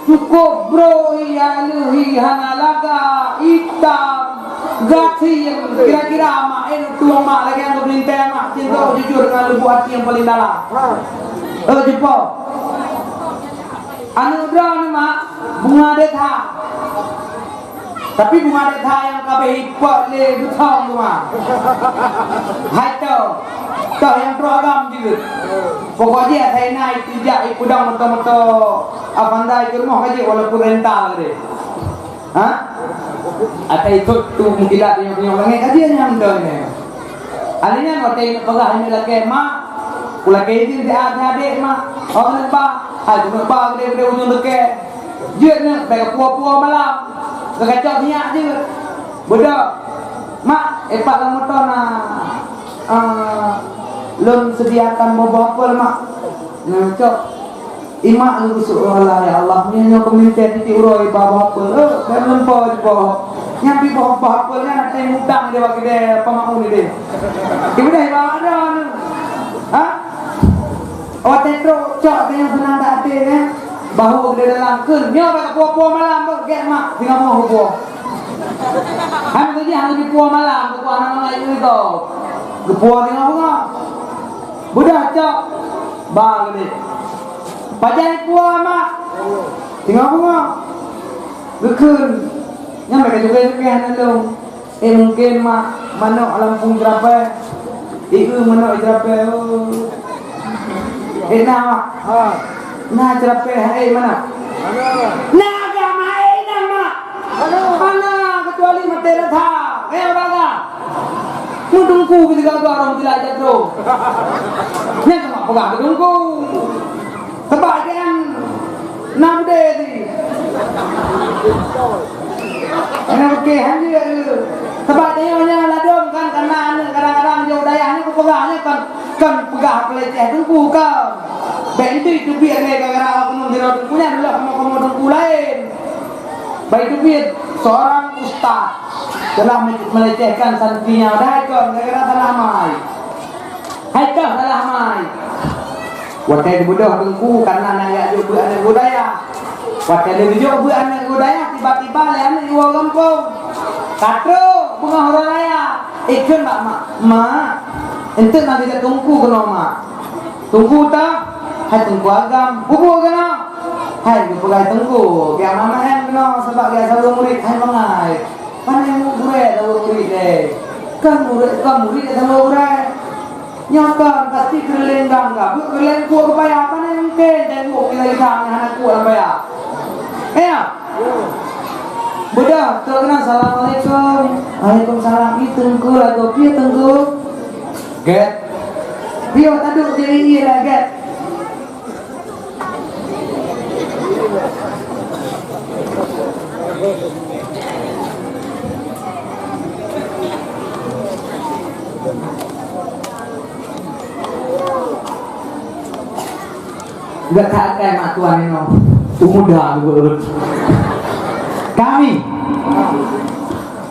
Cukôp brôk, iya leuhi hana lagak, itam, gasien, kira-kira mak, eh, tueng mak lagèe nyang geumeulintèe mak, cinta jujur ngon lubuk até nyang paleng dalam. Eh, jumpa. Aneuk droeneuh mak, bunga deh that. Tapi bunga deh that nyang ka abéh ipot lé beutong teuma. Hai toh, toh nyang trok agam jeuet. Pokok jih asai na itijak ipeudong moto-moto Avanza i rumoh ka jeuet walaupun rental deh. Ha? Asai ikot tu meukilat nyang-nyang langèt ka jeuet nyang dong nyan. Alèh nyan watèe inong peugah aneuk lakèe, "Mak, kulakèe izin siat adék, Mak." "Oh, keuneuk ba?" "Hai, keuneuk ba geude-geude ujeuen lakèe." Jeuet nyan, bèk pue-pue malam. Geukacok minyak jeuet. Beudôh. "Mak, eh, pat lam moto na, ah, lôn sediakan boh-boh apel, Mak." Nah, cok. Imak geusuk, "Allah, ya Allah, nyoe, nyoe peuminta tiep uroe ba boh apel. Eh, bèk meulimpah di boh. Nyan pih boh, boh apel nyan até mutang di bak keude pamaun idéh." Ibu dah iba ada ni. Ha? Watèe trok cok teuh nyang seunang that até nyan. Bahwa keude dalam kheun. Nyoe bak pue-pue malam tu, gèt mak, singoh boh pue. Hai meukeujih hana jipue malam, pue anak mangat itu. Geupue singoh bungoh. Beudôh cok. Ba keude. Pajan pue, Mak? Singoh bungoh. Geukheun. Nyan bèk ka jugèe-jugèe hana lôn. Eh, mungken, Mak, manok lam pung ceurapèe. Ieu manok ceurapèe, oh. Eh, na, Mak. Ha. Na ceurapèe, hai, manok. Mana? Na agam, hai, na, Mak. Mana? Mana, kecuali maté rasa. Eh, urang agam. Meudungku keu sigaga rhom silai jadrong. Nyan sama peugah keu dungku. Sabab nyan na beudé jih. Nyan oke, han jeuet. Sabab tanyoe nyan ladôm kan, kareuna aneuk kadang-kadang jauh dayah nyan kupeugah nyan kan, kan peugah peuleceh dungku kan. Bèk enteuk teubiet lé gara-gara awak keunoe sidroe dungku nyan, lheuh kamoe-kamoe dungku laén. Bak teubiet seorang ustaz telah me-, melecehkan santrinya, padahai kon gara-gara salah mai. Hai kah salah mai. Watèe geubeudôh teungku karena na jak jok beuet aneuk guru dayah. Watèe lheuh geujok beuet aneuk guru dayah, tiba-tiba lé aneuk jiwoe gampông. Ka trok beungoh uroe raya, ikheun bak mak, "Mak, enteuk na geujak teungku keunoe, Mak." "Teungku tah?" "Hai teungku agam." "Peue buet keunoe?" "Hai geupeugah teungku, geuamanah nyan keunoe sabab geusaboh murit." "Hai bangai." Pane murit gurèe saboh murit lé? Kan murit, kan murit saboh gurèe. Nyoe kan pasti keureulèng gam ka, beuet keureulèng puek geupaya, pane mungken tengok kita-kita nyang hana kuat geupaya. Eh, ya? Beudôh, trôk keunan, "Assalamualaikum." "Waalaikumsalam." "Ih, Teungku, lagoe piye, Teungku?" "Gét." "Piye taduek jih, iya lah, gét." Gata akai mak tuan inoe. Pemuda geubeut. Kami.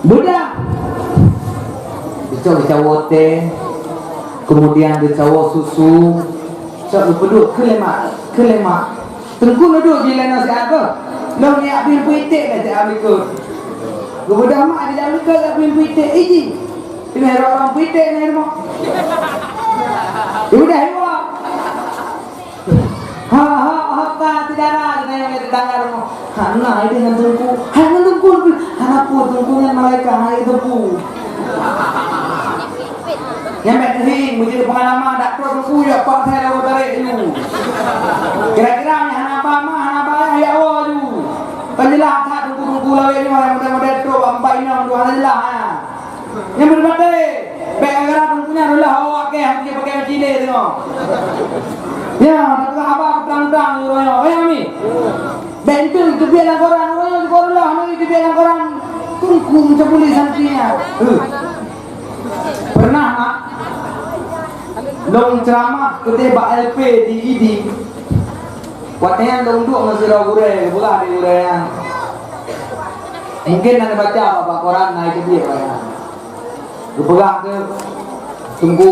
Muda. Geucok geucawoe teh. Kemudian geucawoe susu. Cok geupeuduek keu lé mak, keu lé mak. Teungku neuduek jih lé nasihat beuh. Lôn jak bri peuiték lé siat likot. Geubeudôh mak di dalam likot jak bri peuiték iji. Teuma rot-rot peuiték na rumoh. Geubeudôh iwa. Ha, ha, ha, ka si dara geutanyong lé tetangga rumoh. "Hana idéh ngon Teungku?" "Hai ngon Teungku." "Hana peue, Teungku nyan malaikat, hai Teungku." Nyan bèk teuhing, meujeuet peungalaman, dak trok Teungku, ya, pak saya lalu tarék ju. Kira-kira nyan hana ba ma, hana ba yah, ya Allah ju. Kan jeulaih that Teungku-teungku lawét nyoe nyang model-model trok bak empat inong tu hana jeulaih, ya. Nyang beuteubaté, bèk gara-gara Teungku nyan reuloh awak kèe, han jeuet pakai macilé teungoh. Ya, dak haba peudang-dang uroe nyoe, ya, Mi. Bèk enteuk teubiet lam koran, uroe nyoe di koran lah, nyoe teubiet lam koran. Teungku meucabuli santri nyan. Heuh. Pernah, Mak, lôn ceuramah keudeh bak L P di Idi. Watèe nyan lôn duek ngon sidroe gurèe, geupeugah lé gurèe nyan. Mungken na neubaca bak koran, na iteubiet bak nyan. Geupeugah keu Teungku.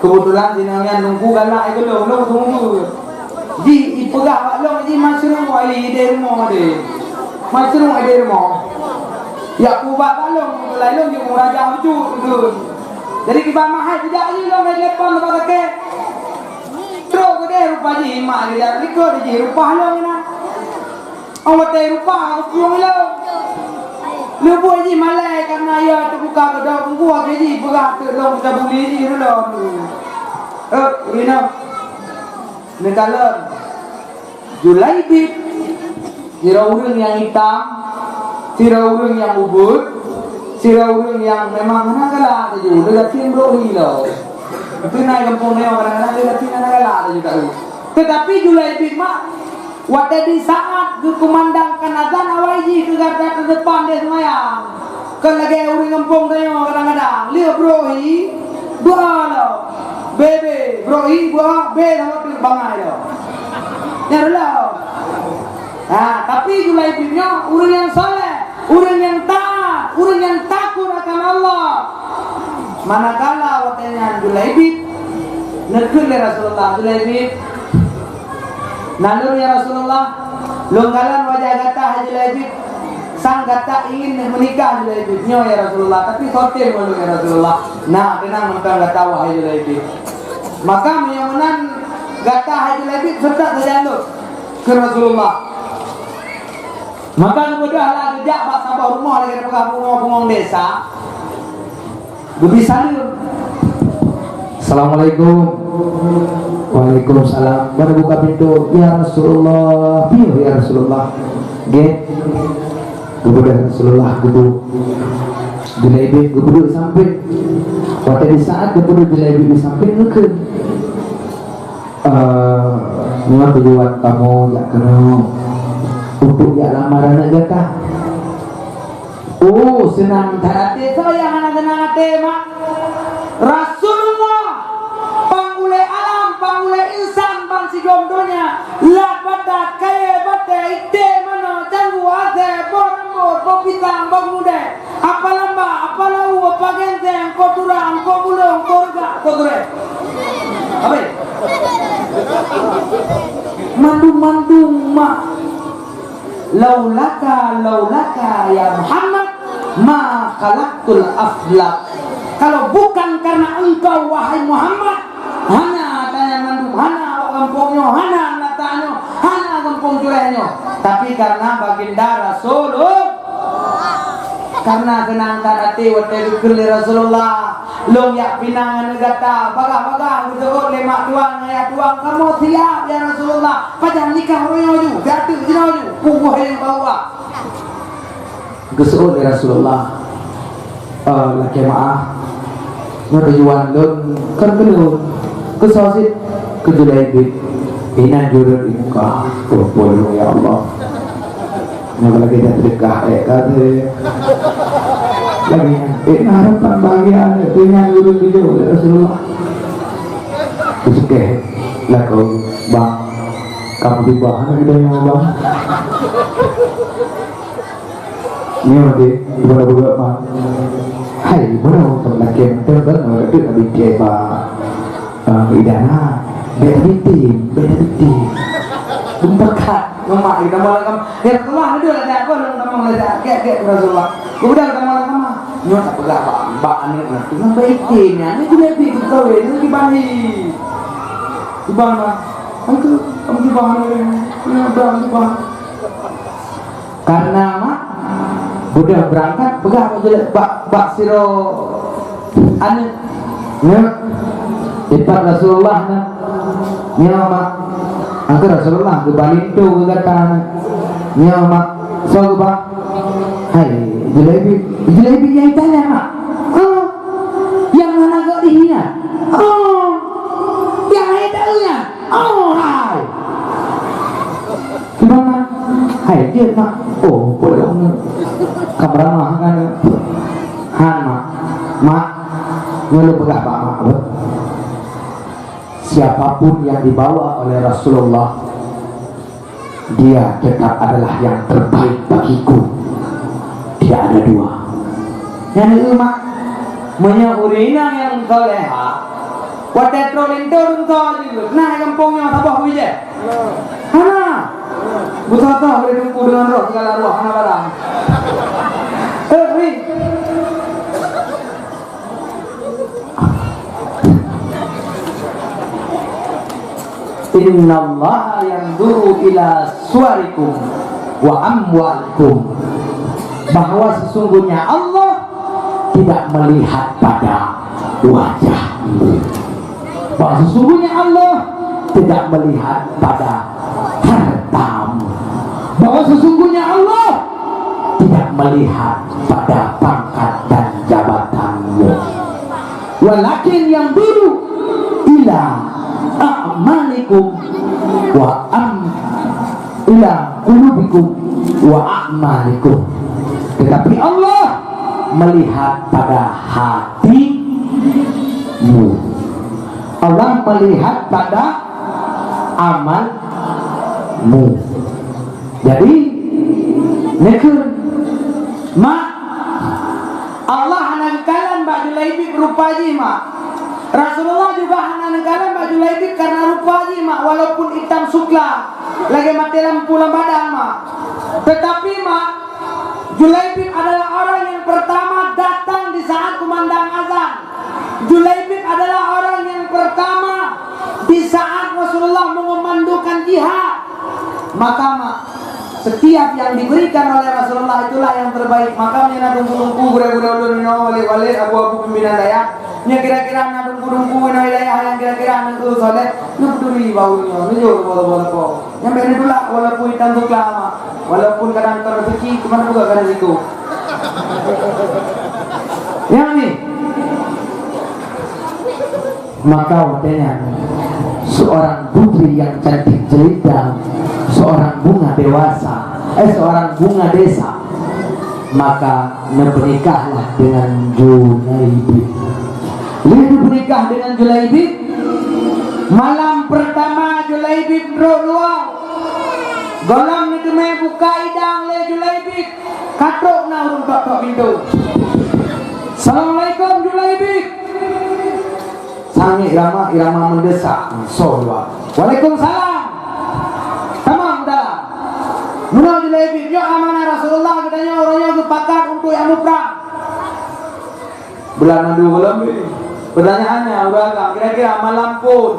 Keubeutulan jinoe nyan Teungku galak lé keu lôn, lôn Teungku. Jih ipeugah bak lôn jih masyruq idéh rumoh deh. Masyruq idéh rumoh. Jak peuubat bak lôn, mulai lôn jeuet murajah bacut keu. Jadi kiban mahai kujak jih lôn dari telepon bak lakèe. Trok keudeh rupa jih mak jih jak likot jih rupa lôn na. Óh watèe rupa geuplueng lôn. Leubuih jih malèe kareuna ya teubuka keudroe Teungku, akhé jih peugah teuk lôn tabuli jih lôn. Eh, inoe. Neukalon. Julaibib, sidroe ureueng nyang itam, sidroe ureueng nyang ubit, sidroe ureueng nyang memang hana galak laju, leugasien brok hi lom. Itu na gampông nyoe kadang-kadang leugasien hana galak laju tahu. Tetapi Julaibib mak, watèe di saat geukumandangkan azan awai jih keu garda teudepan lé seumayang. Kon lagèe ureueng gampông tanyoe kadang-kadang, lheueh brok hi, dua lom. Bebe, brok hi, dua, be, sama tu bangai lom. Nyan lom. Ha, tapi Julaibib nyoe ureueng nyang saleh, ureueng nyang taat, ureueng nyang takut akan Allah. Manakala watèe nyan Julaibib neukheun lé Rasulullah, "Julaibib, na lôn ya Rasulullah, lôn kalon wajah gata hai Julaibib, sang gata ingin meunikah Julaibib nyoe ya Rasulullah, tapi soe tem ngon lôn ya Rasulullah, na teunang mantong gata wahai Julaibib." Maka meunyoe meunan gata hai Julaibib seutôt sajan lôn keu Rasulullah. Maka geubeudôh lah geujak bak saboh rumoh lagèe geupeugah bungong-bungong desa. Geubri saleuem. "Assalamualaikum." "Waalaikumsalam." Baru buka pintu, "Ya Rasulullah." "Piye ya Rasulullah?" "Gét." Geubeudôh Rasulullah geuduek. Julaibib geupeuduek sampéng. Watèe di saat geupeuduek Julaibib di sampéng, geukheun. "Eh, nyoe tujuan kamoe jak keunoe untuk jak lamar aneuk gata." Oh, seunang that até. Soe nyang hana seunang até, mak? Rasulullah, pang ulèe alam, pang ulèe insan, ban sigom donya, lat batat, kayèe batèe, iték manoe, canggu asèe, boh rambôt, boh pisang, boh keumudèe. Apa lamba, apa lau, apa geunseng, ko turang, ko bulong, ko rugak, ko turèe. Habéh. Mandum-mandum mak. Laulaka, laulaka ya Muhammad, ma khalaqtul aflak. Kalau bukan karena engkau wahai Muhammad, hana tanyan mandum, hana awak gampông nyoe, hana nata nyoe, hana gampông Jureih nyoe. Tapi karena Baginda Rasulullah. Karena seunang that até watèe geukheun lé Rasulullah, "Lôn jak pinang aneuk gata." Bagah-bagah geuseuôt lé mak tuan ngon ayah tuan, "Kamoe siap ya Rasulullah. Pajan nikah uroe nyoe ju, jak teuk jinoe ju." Pugoh lé bak Allah. Geuseuôt lé Rasulullah, "Eh, lakée meu'ah, nyoe tujuan lôn kon keu lôn, keu soe cit?" "Keu Julaibib." Inan jureuet di muka. Oh, polong, ya Allah. Nyoe lagée that teudeungka, eh, ka teuh. Lagée nyan, eh, na harapan bahagia, eh, nyan jureuet dijok lé Rasulullah. Geusukée lakoe, "Bang, kamu tiba hana geutanyoe, Bang?" Nyoe deh, ibarat budak mah. Hai, budak mah lakée mantong kan, budak tu nak binti ba, eh, idana. Bèk binti, bèk binti. Bumpekat, nyomak kita malam kam. Ya Allah, ada lah dah, ada lah dah, gek, gek, Rasulullah. Udah kita malam kam. Nyoe tak peugah bak, bak aneuk nyan. Nyoe bèk binti nyan, ni dia binti kawin, ni dibahagi. Dibahagi. Angka, angka dibahagi. Ni dah dibahagi. Karena mak, beudôh beurangkat, peugah bak, bak sidroe aneuk, "Nyoe, dipat Rasulullah na." "Nyoe, mak." Angka Rasulullah geuba linto keu gata na. "Nyoe, mak." "Soe geuba?" "Hai, Julaibib." "Julaibib nyang Italia, mak?" "Oh, nyang hana gèt di hina." "Oh, nyang hai taeu nyan?" "Oh, hai." "Kiban, mak?" "Hai jeuet, mak." "Oh, polong nyoe." Ka meuramah kan? "Han, mak." "Mak, nyoe lôn peugah bak mak, beuh. Siapapun yang dibawa oleh Rasulullah, dia tetap adalah yang terbaik bagiku. Tidak ada dua." Nyan, eh, mak. Meunyoe ureueng inong nyang soleha, watèe trok linto, linto jeuet. Nah, gampông nyoe saboh bui jeh. Hana. Beutôi-toi boleh teungku deungon roh, sigala roh, hana barang. Eh, wi. "Innallaha yanzuru ila suwarikum wa amwalikum." Bahwa sesungguhnya Allah tidak melihat pada wajahmu. Bahwa sesungguhnya Allah tidak melihat pada hartamu. Bahwa sesungguhnya Allah tidak melihat pada pangkat dan jabatanmu. "Walakin yanzuru ila a'malikum wa am-, ila qulubikum wa a'malikum." Tetapi Allah melihat pada hatimu. Allah melihat pada amalmu. Jadi, neukheun, mak, Allah hana geukalon bak Julaibib rupa jih, mak. Rasulullah juga hana geukalon bak Julaibib karena rupa jih, mak, walaupun itam sukla, lagèe maté lampu lam badan, mak. Tetapi, mak, Julaibib adalah orang yang pertama datang di saat kumandang azan. Julaibib adalah orang yang pertama di saat Rasulullah mengumandangkan jihad. Maka, mak, setiap yang diberikan oleh Rasulullah itulah yang terbaik. Maka, nyan na teungku-teungku, gurèe-gurèe ulôn nyoe, walid-walid, abu-abu pimpinan dayah, nyan kira-kira na teungku-teungku nyoe dayah nyang kira-kira aneuk soleh, nyoe peuduli bak ulôn nyoe, nyoe jok boh-boh. Nyan bèk neutulak, walaupun itam sukla, mak. Walaupun kadang teureuseuki, cuma buka kadang siku. Nyang ni. Maka watèe nyan, seorang putri yang cantik jelita, seorang bunga dewasa, eh, seorang bunga desa, maka neupeunikahlah dengan Julaibib. Lheueh neupeunikah dengan Julaibib, malam pertama Julaibib trok luwa. Gohlom neuteumé buka idang lé Julaibib, ka trok na ureueng tok-tok pintoe. "Assalamualaikum, Julaibib." Sangék irama, irama mendesak, soe luwa. "Waalaikumsalam." "Tamong dalam." "Meunoe Julaibib, nyoe amanah Rasulullah, geutanyoe uroe nyoe geupakat untuk jak muprang." Bulan madu gohlom ni. Pertanyaannya, ureueng agam, kira-kira malam phon.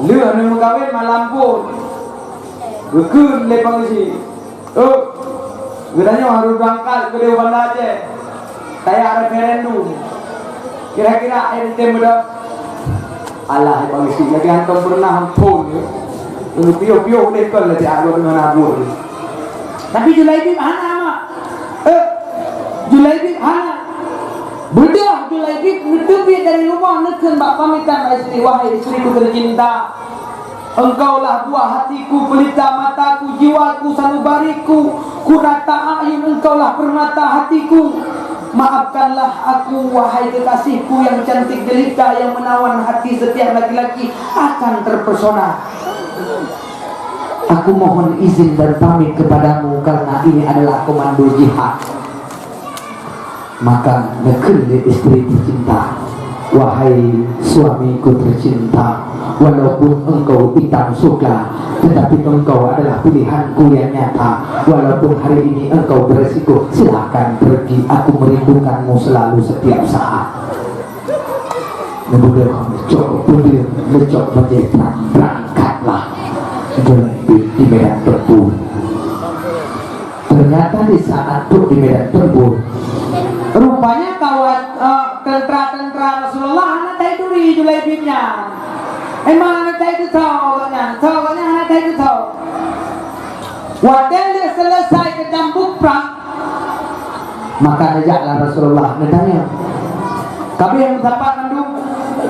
Lheueh neumeukawen malam phon. Geukheun lé Pak Geuchik, "Oh, geutanyoe harôh beurangkat keudéh u Banda Aceh. Tajak referendum. Kira-kira ente meudob?" Alah, Pak Geuchik, lagèe hantom peureunah phon, ya. Piôh-piôh udeh kon lagèe adoe deungon abu. Tapi Julaibib hana, mak. Julaibib hana. Beudôh Julaibib neuteubiet dari rumoh, neukheun bak pamitan istri, "Wahai istriku tercinta, engkaulah buah hatiku, pelita mataku, jiwaku, sanubariku, qurrata a'yun, engkaulah permata hatiku. Maafkanlah aku, wahai kekasihku yang cantik jelita, yang menawan hati setiap laki-laki akan terpesona. Aku mohon izin dan pamit kepadamu karena ini adalah komando jihad." Maka neukheun lé istri tercinta, "Wahai suamiku tercinta, walaupun engkau hitam sukla, tetapi engkau adalah pilihanku yang nyata. Walaupun hari ini engkau beresiko, silakan pergi. Aku merindukanmu selalu setiap saat." Neubeudôh, neucok peudeueng, neucok bajèe prang, berangkatlah Julaibib di medan tempur. Ternyata di saat trok di medan tempur, rupanya kawan, eh, tentara-tentara Rasulullah hana taturi Julaibib nyan. Emang hana taturi nyan, nyan hana taturi. Watèe lheueh seuleusai geutambuk prang, maka neujaklah Rasulullah, neutanyong, "Ka abéh meusapat mandum?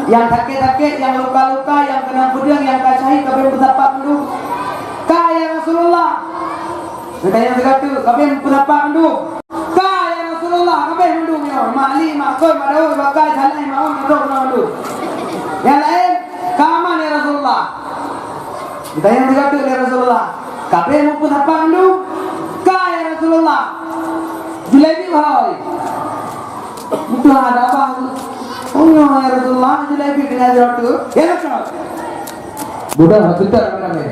Nyang sakét-sakét, nyang luka-luka, nyang keunong peudeueng, nyang ka syahid, ka abéh meusapat mandum?" "Ka, ya Rasulullah." Neutanyong sigoe teuk, "Ka abéh meusapat mandum?" "Ka, ya Rasulullah, ka abéh mandum nyoe. Mak Li, mak Kon, mak Daud, mak Kai, Saleh, mak Wan, mak Dok, mak Mandum. Nyang laén, ka aman, ya Rasulullah." Geutanyong sigoe teuk lé Rasulullah, "Ka abéh meusapat mandum?" "Ka, ya Rasulullah." "Julaibib hôi?" "Beutôi, ada apa?" "Oh, nyoe, ya Rasulullah, Julaibib keunan jeuet." "Ya, beutôi." Budak beutôi ramé-ramé.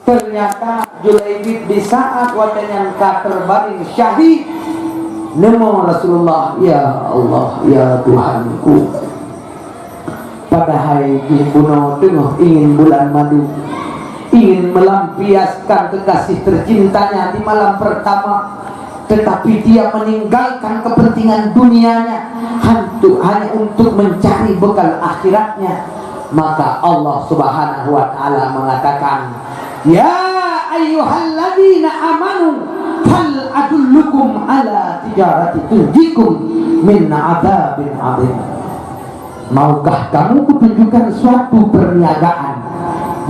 Ternyata Julaibib di saat watèe nyan ka teubaring syahid, neumoe Rasulullah, "Ya Allah, ya Tuhanku." Padahai jih bunoe teungoh ingin bulan madu, ingin melampiaskan kekasih tercintanya di malam pertama, tetapi dia meninggalkan kepentingan dunianya hantu-, hanya untuk mencari bekal akhiratnya. Maka Allah Subhanahu wa Ta'ala mengatakan, "Ya ayyuhalladzina amanu, hal adullukum ala tijaratin tunjikum min adzabin adzim." Maukah kamu kutunjukkan suatu perniagaan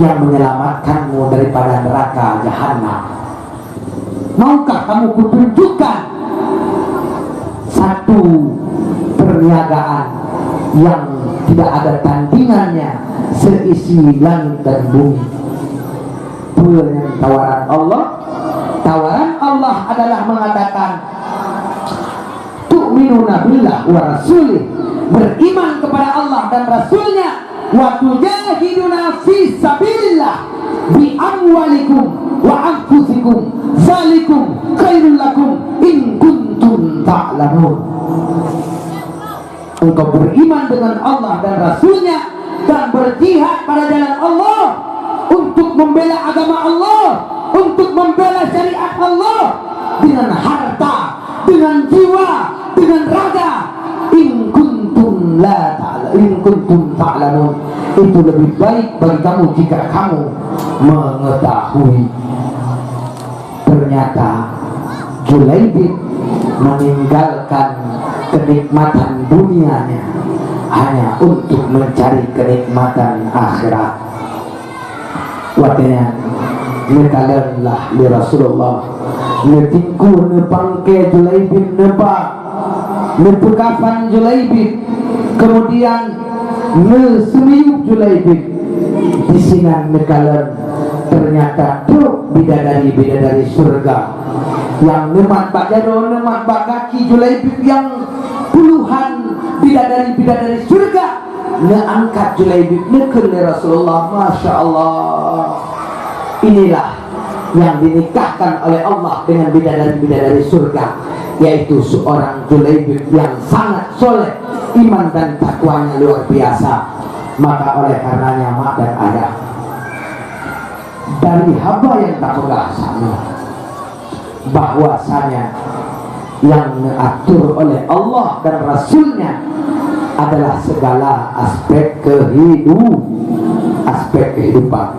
yang menyelamatkanmu daripada neraka Jahannam? Maukah kamu kutunjukkan satu perniagaan yang tidak ada tandingannya seisi langit dan bumi? Peue nyan tawaran Allah? Tawaran Allah adalah mengatakan, "Tu'minuna billah wa rasulih," beriman kepada Allah dan Rasulnya, "wa tujahiduna fi sabilillah bi amwalikum wa anfusikum, zalikum khairul lakum in kuntum ta'lamun." Engkau beriman dengan Allah dan Rasulnya dan berjihad pada jalan Allah untuk membela agama Allah, untuk membela syariat Allah dengan harta, dengan jiwa, dengan raga. In kuntum la ta'la-, in kuntum ta'lamun. Itu lebih baik bagi kamu jika kamu mengetahui. Ternyata Julaibib meninggalkan kenikmatan dunianya hanya untuk mencari kenikmatan akhirat. Watèe nyan, neukalon lah lé Rasulullah, neutingku, neupangke Julaibib, neuba, neupeukafan Julaibib, kemudian neuseumiyueb Julaibib. Di sinan neukalon, ternyata trok bidadari-bidadari syurga nyang neumat bak jaroe, neumat bak gaki Julaibib nyang puluhan bidadari-bidadari syurga. Neuangkat Julaibib, neukheun lé Rasulullah, "Masya Allah, inilah yang dinikahkan oleh Allah dengan bidadari-bidadari surga, yaitu seorang Julaibib yang sangat soleh, iman dan takwanya luar biasa." Maka oleh karenanya, mak dan ayah, dari haba nyang tapeugah saboh, bahwasanya yang diatur oleh Allah dan Rasulnya adalah segala aspek kehidu-, aspek kehidupan.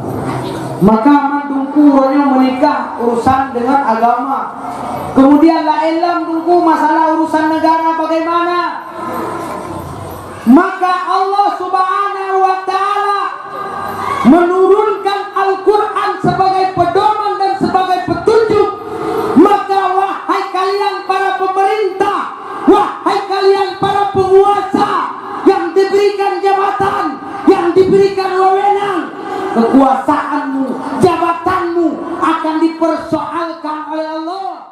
Maka mandum ureueng nyoe meunikah urusan dengan agama. Kemudian laén lom, Teungku, masalah urusan negara bagaimana? Maka Allah Subhanahu wa Ta'ala menurunkan Al-Quran sebagai pedoman dan sebagai petunjuk. Maka, wahai kalian para pemerintah, wahai kalian para penguasa yang diberikan jabatan, yang diberikan wewenang, kekuasaanmu, jabatanmu akan dipersoalkan oleh Allah.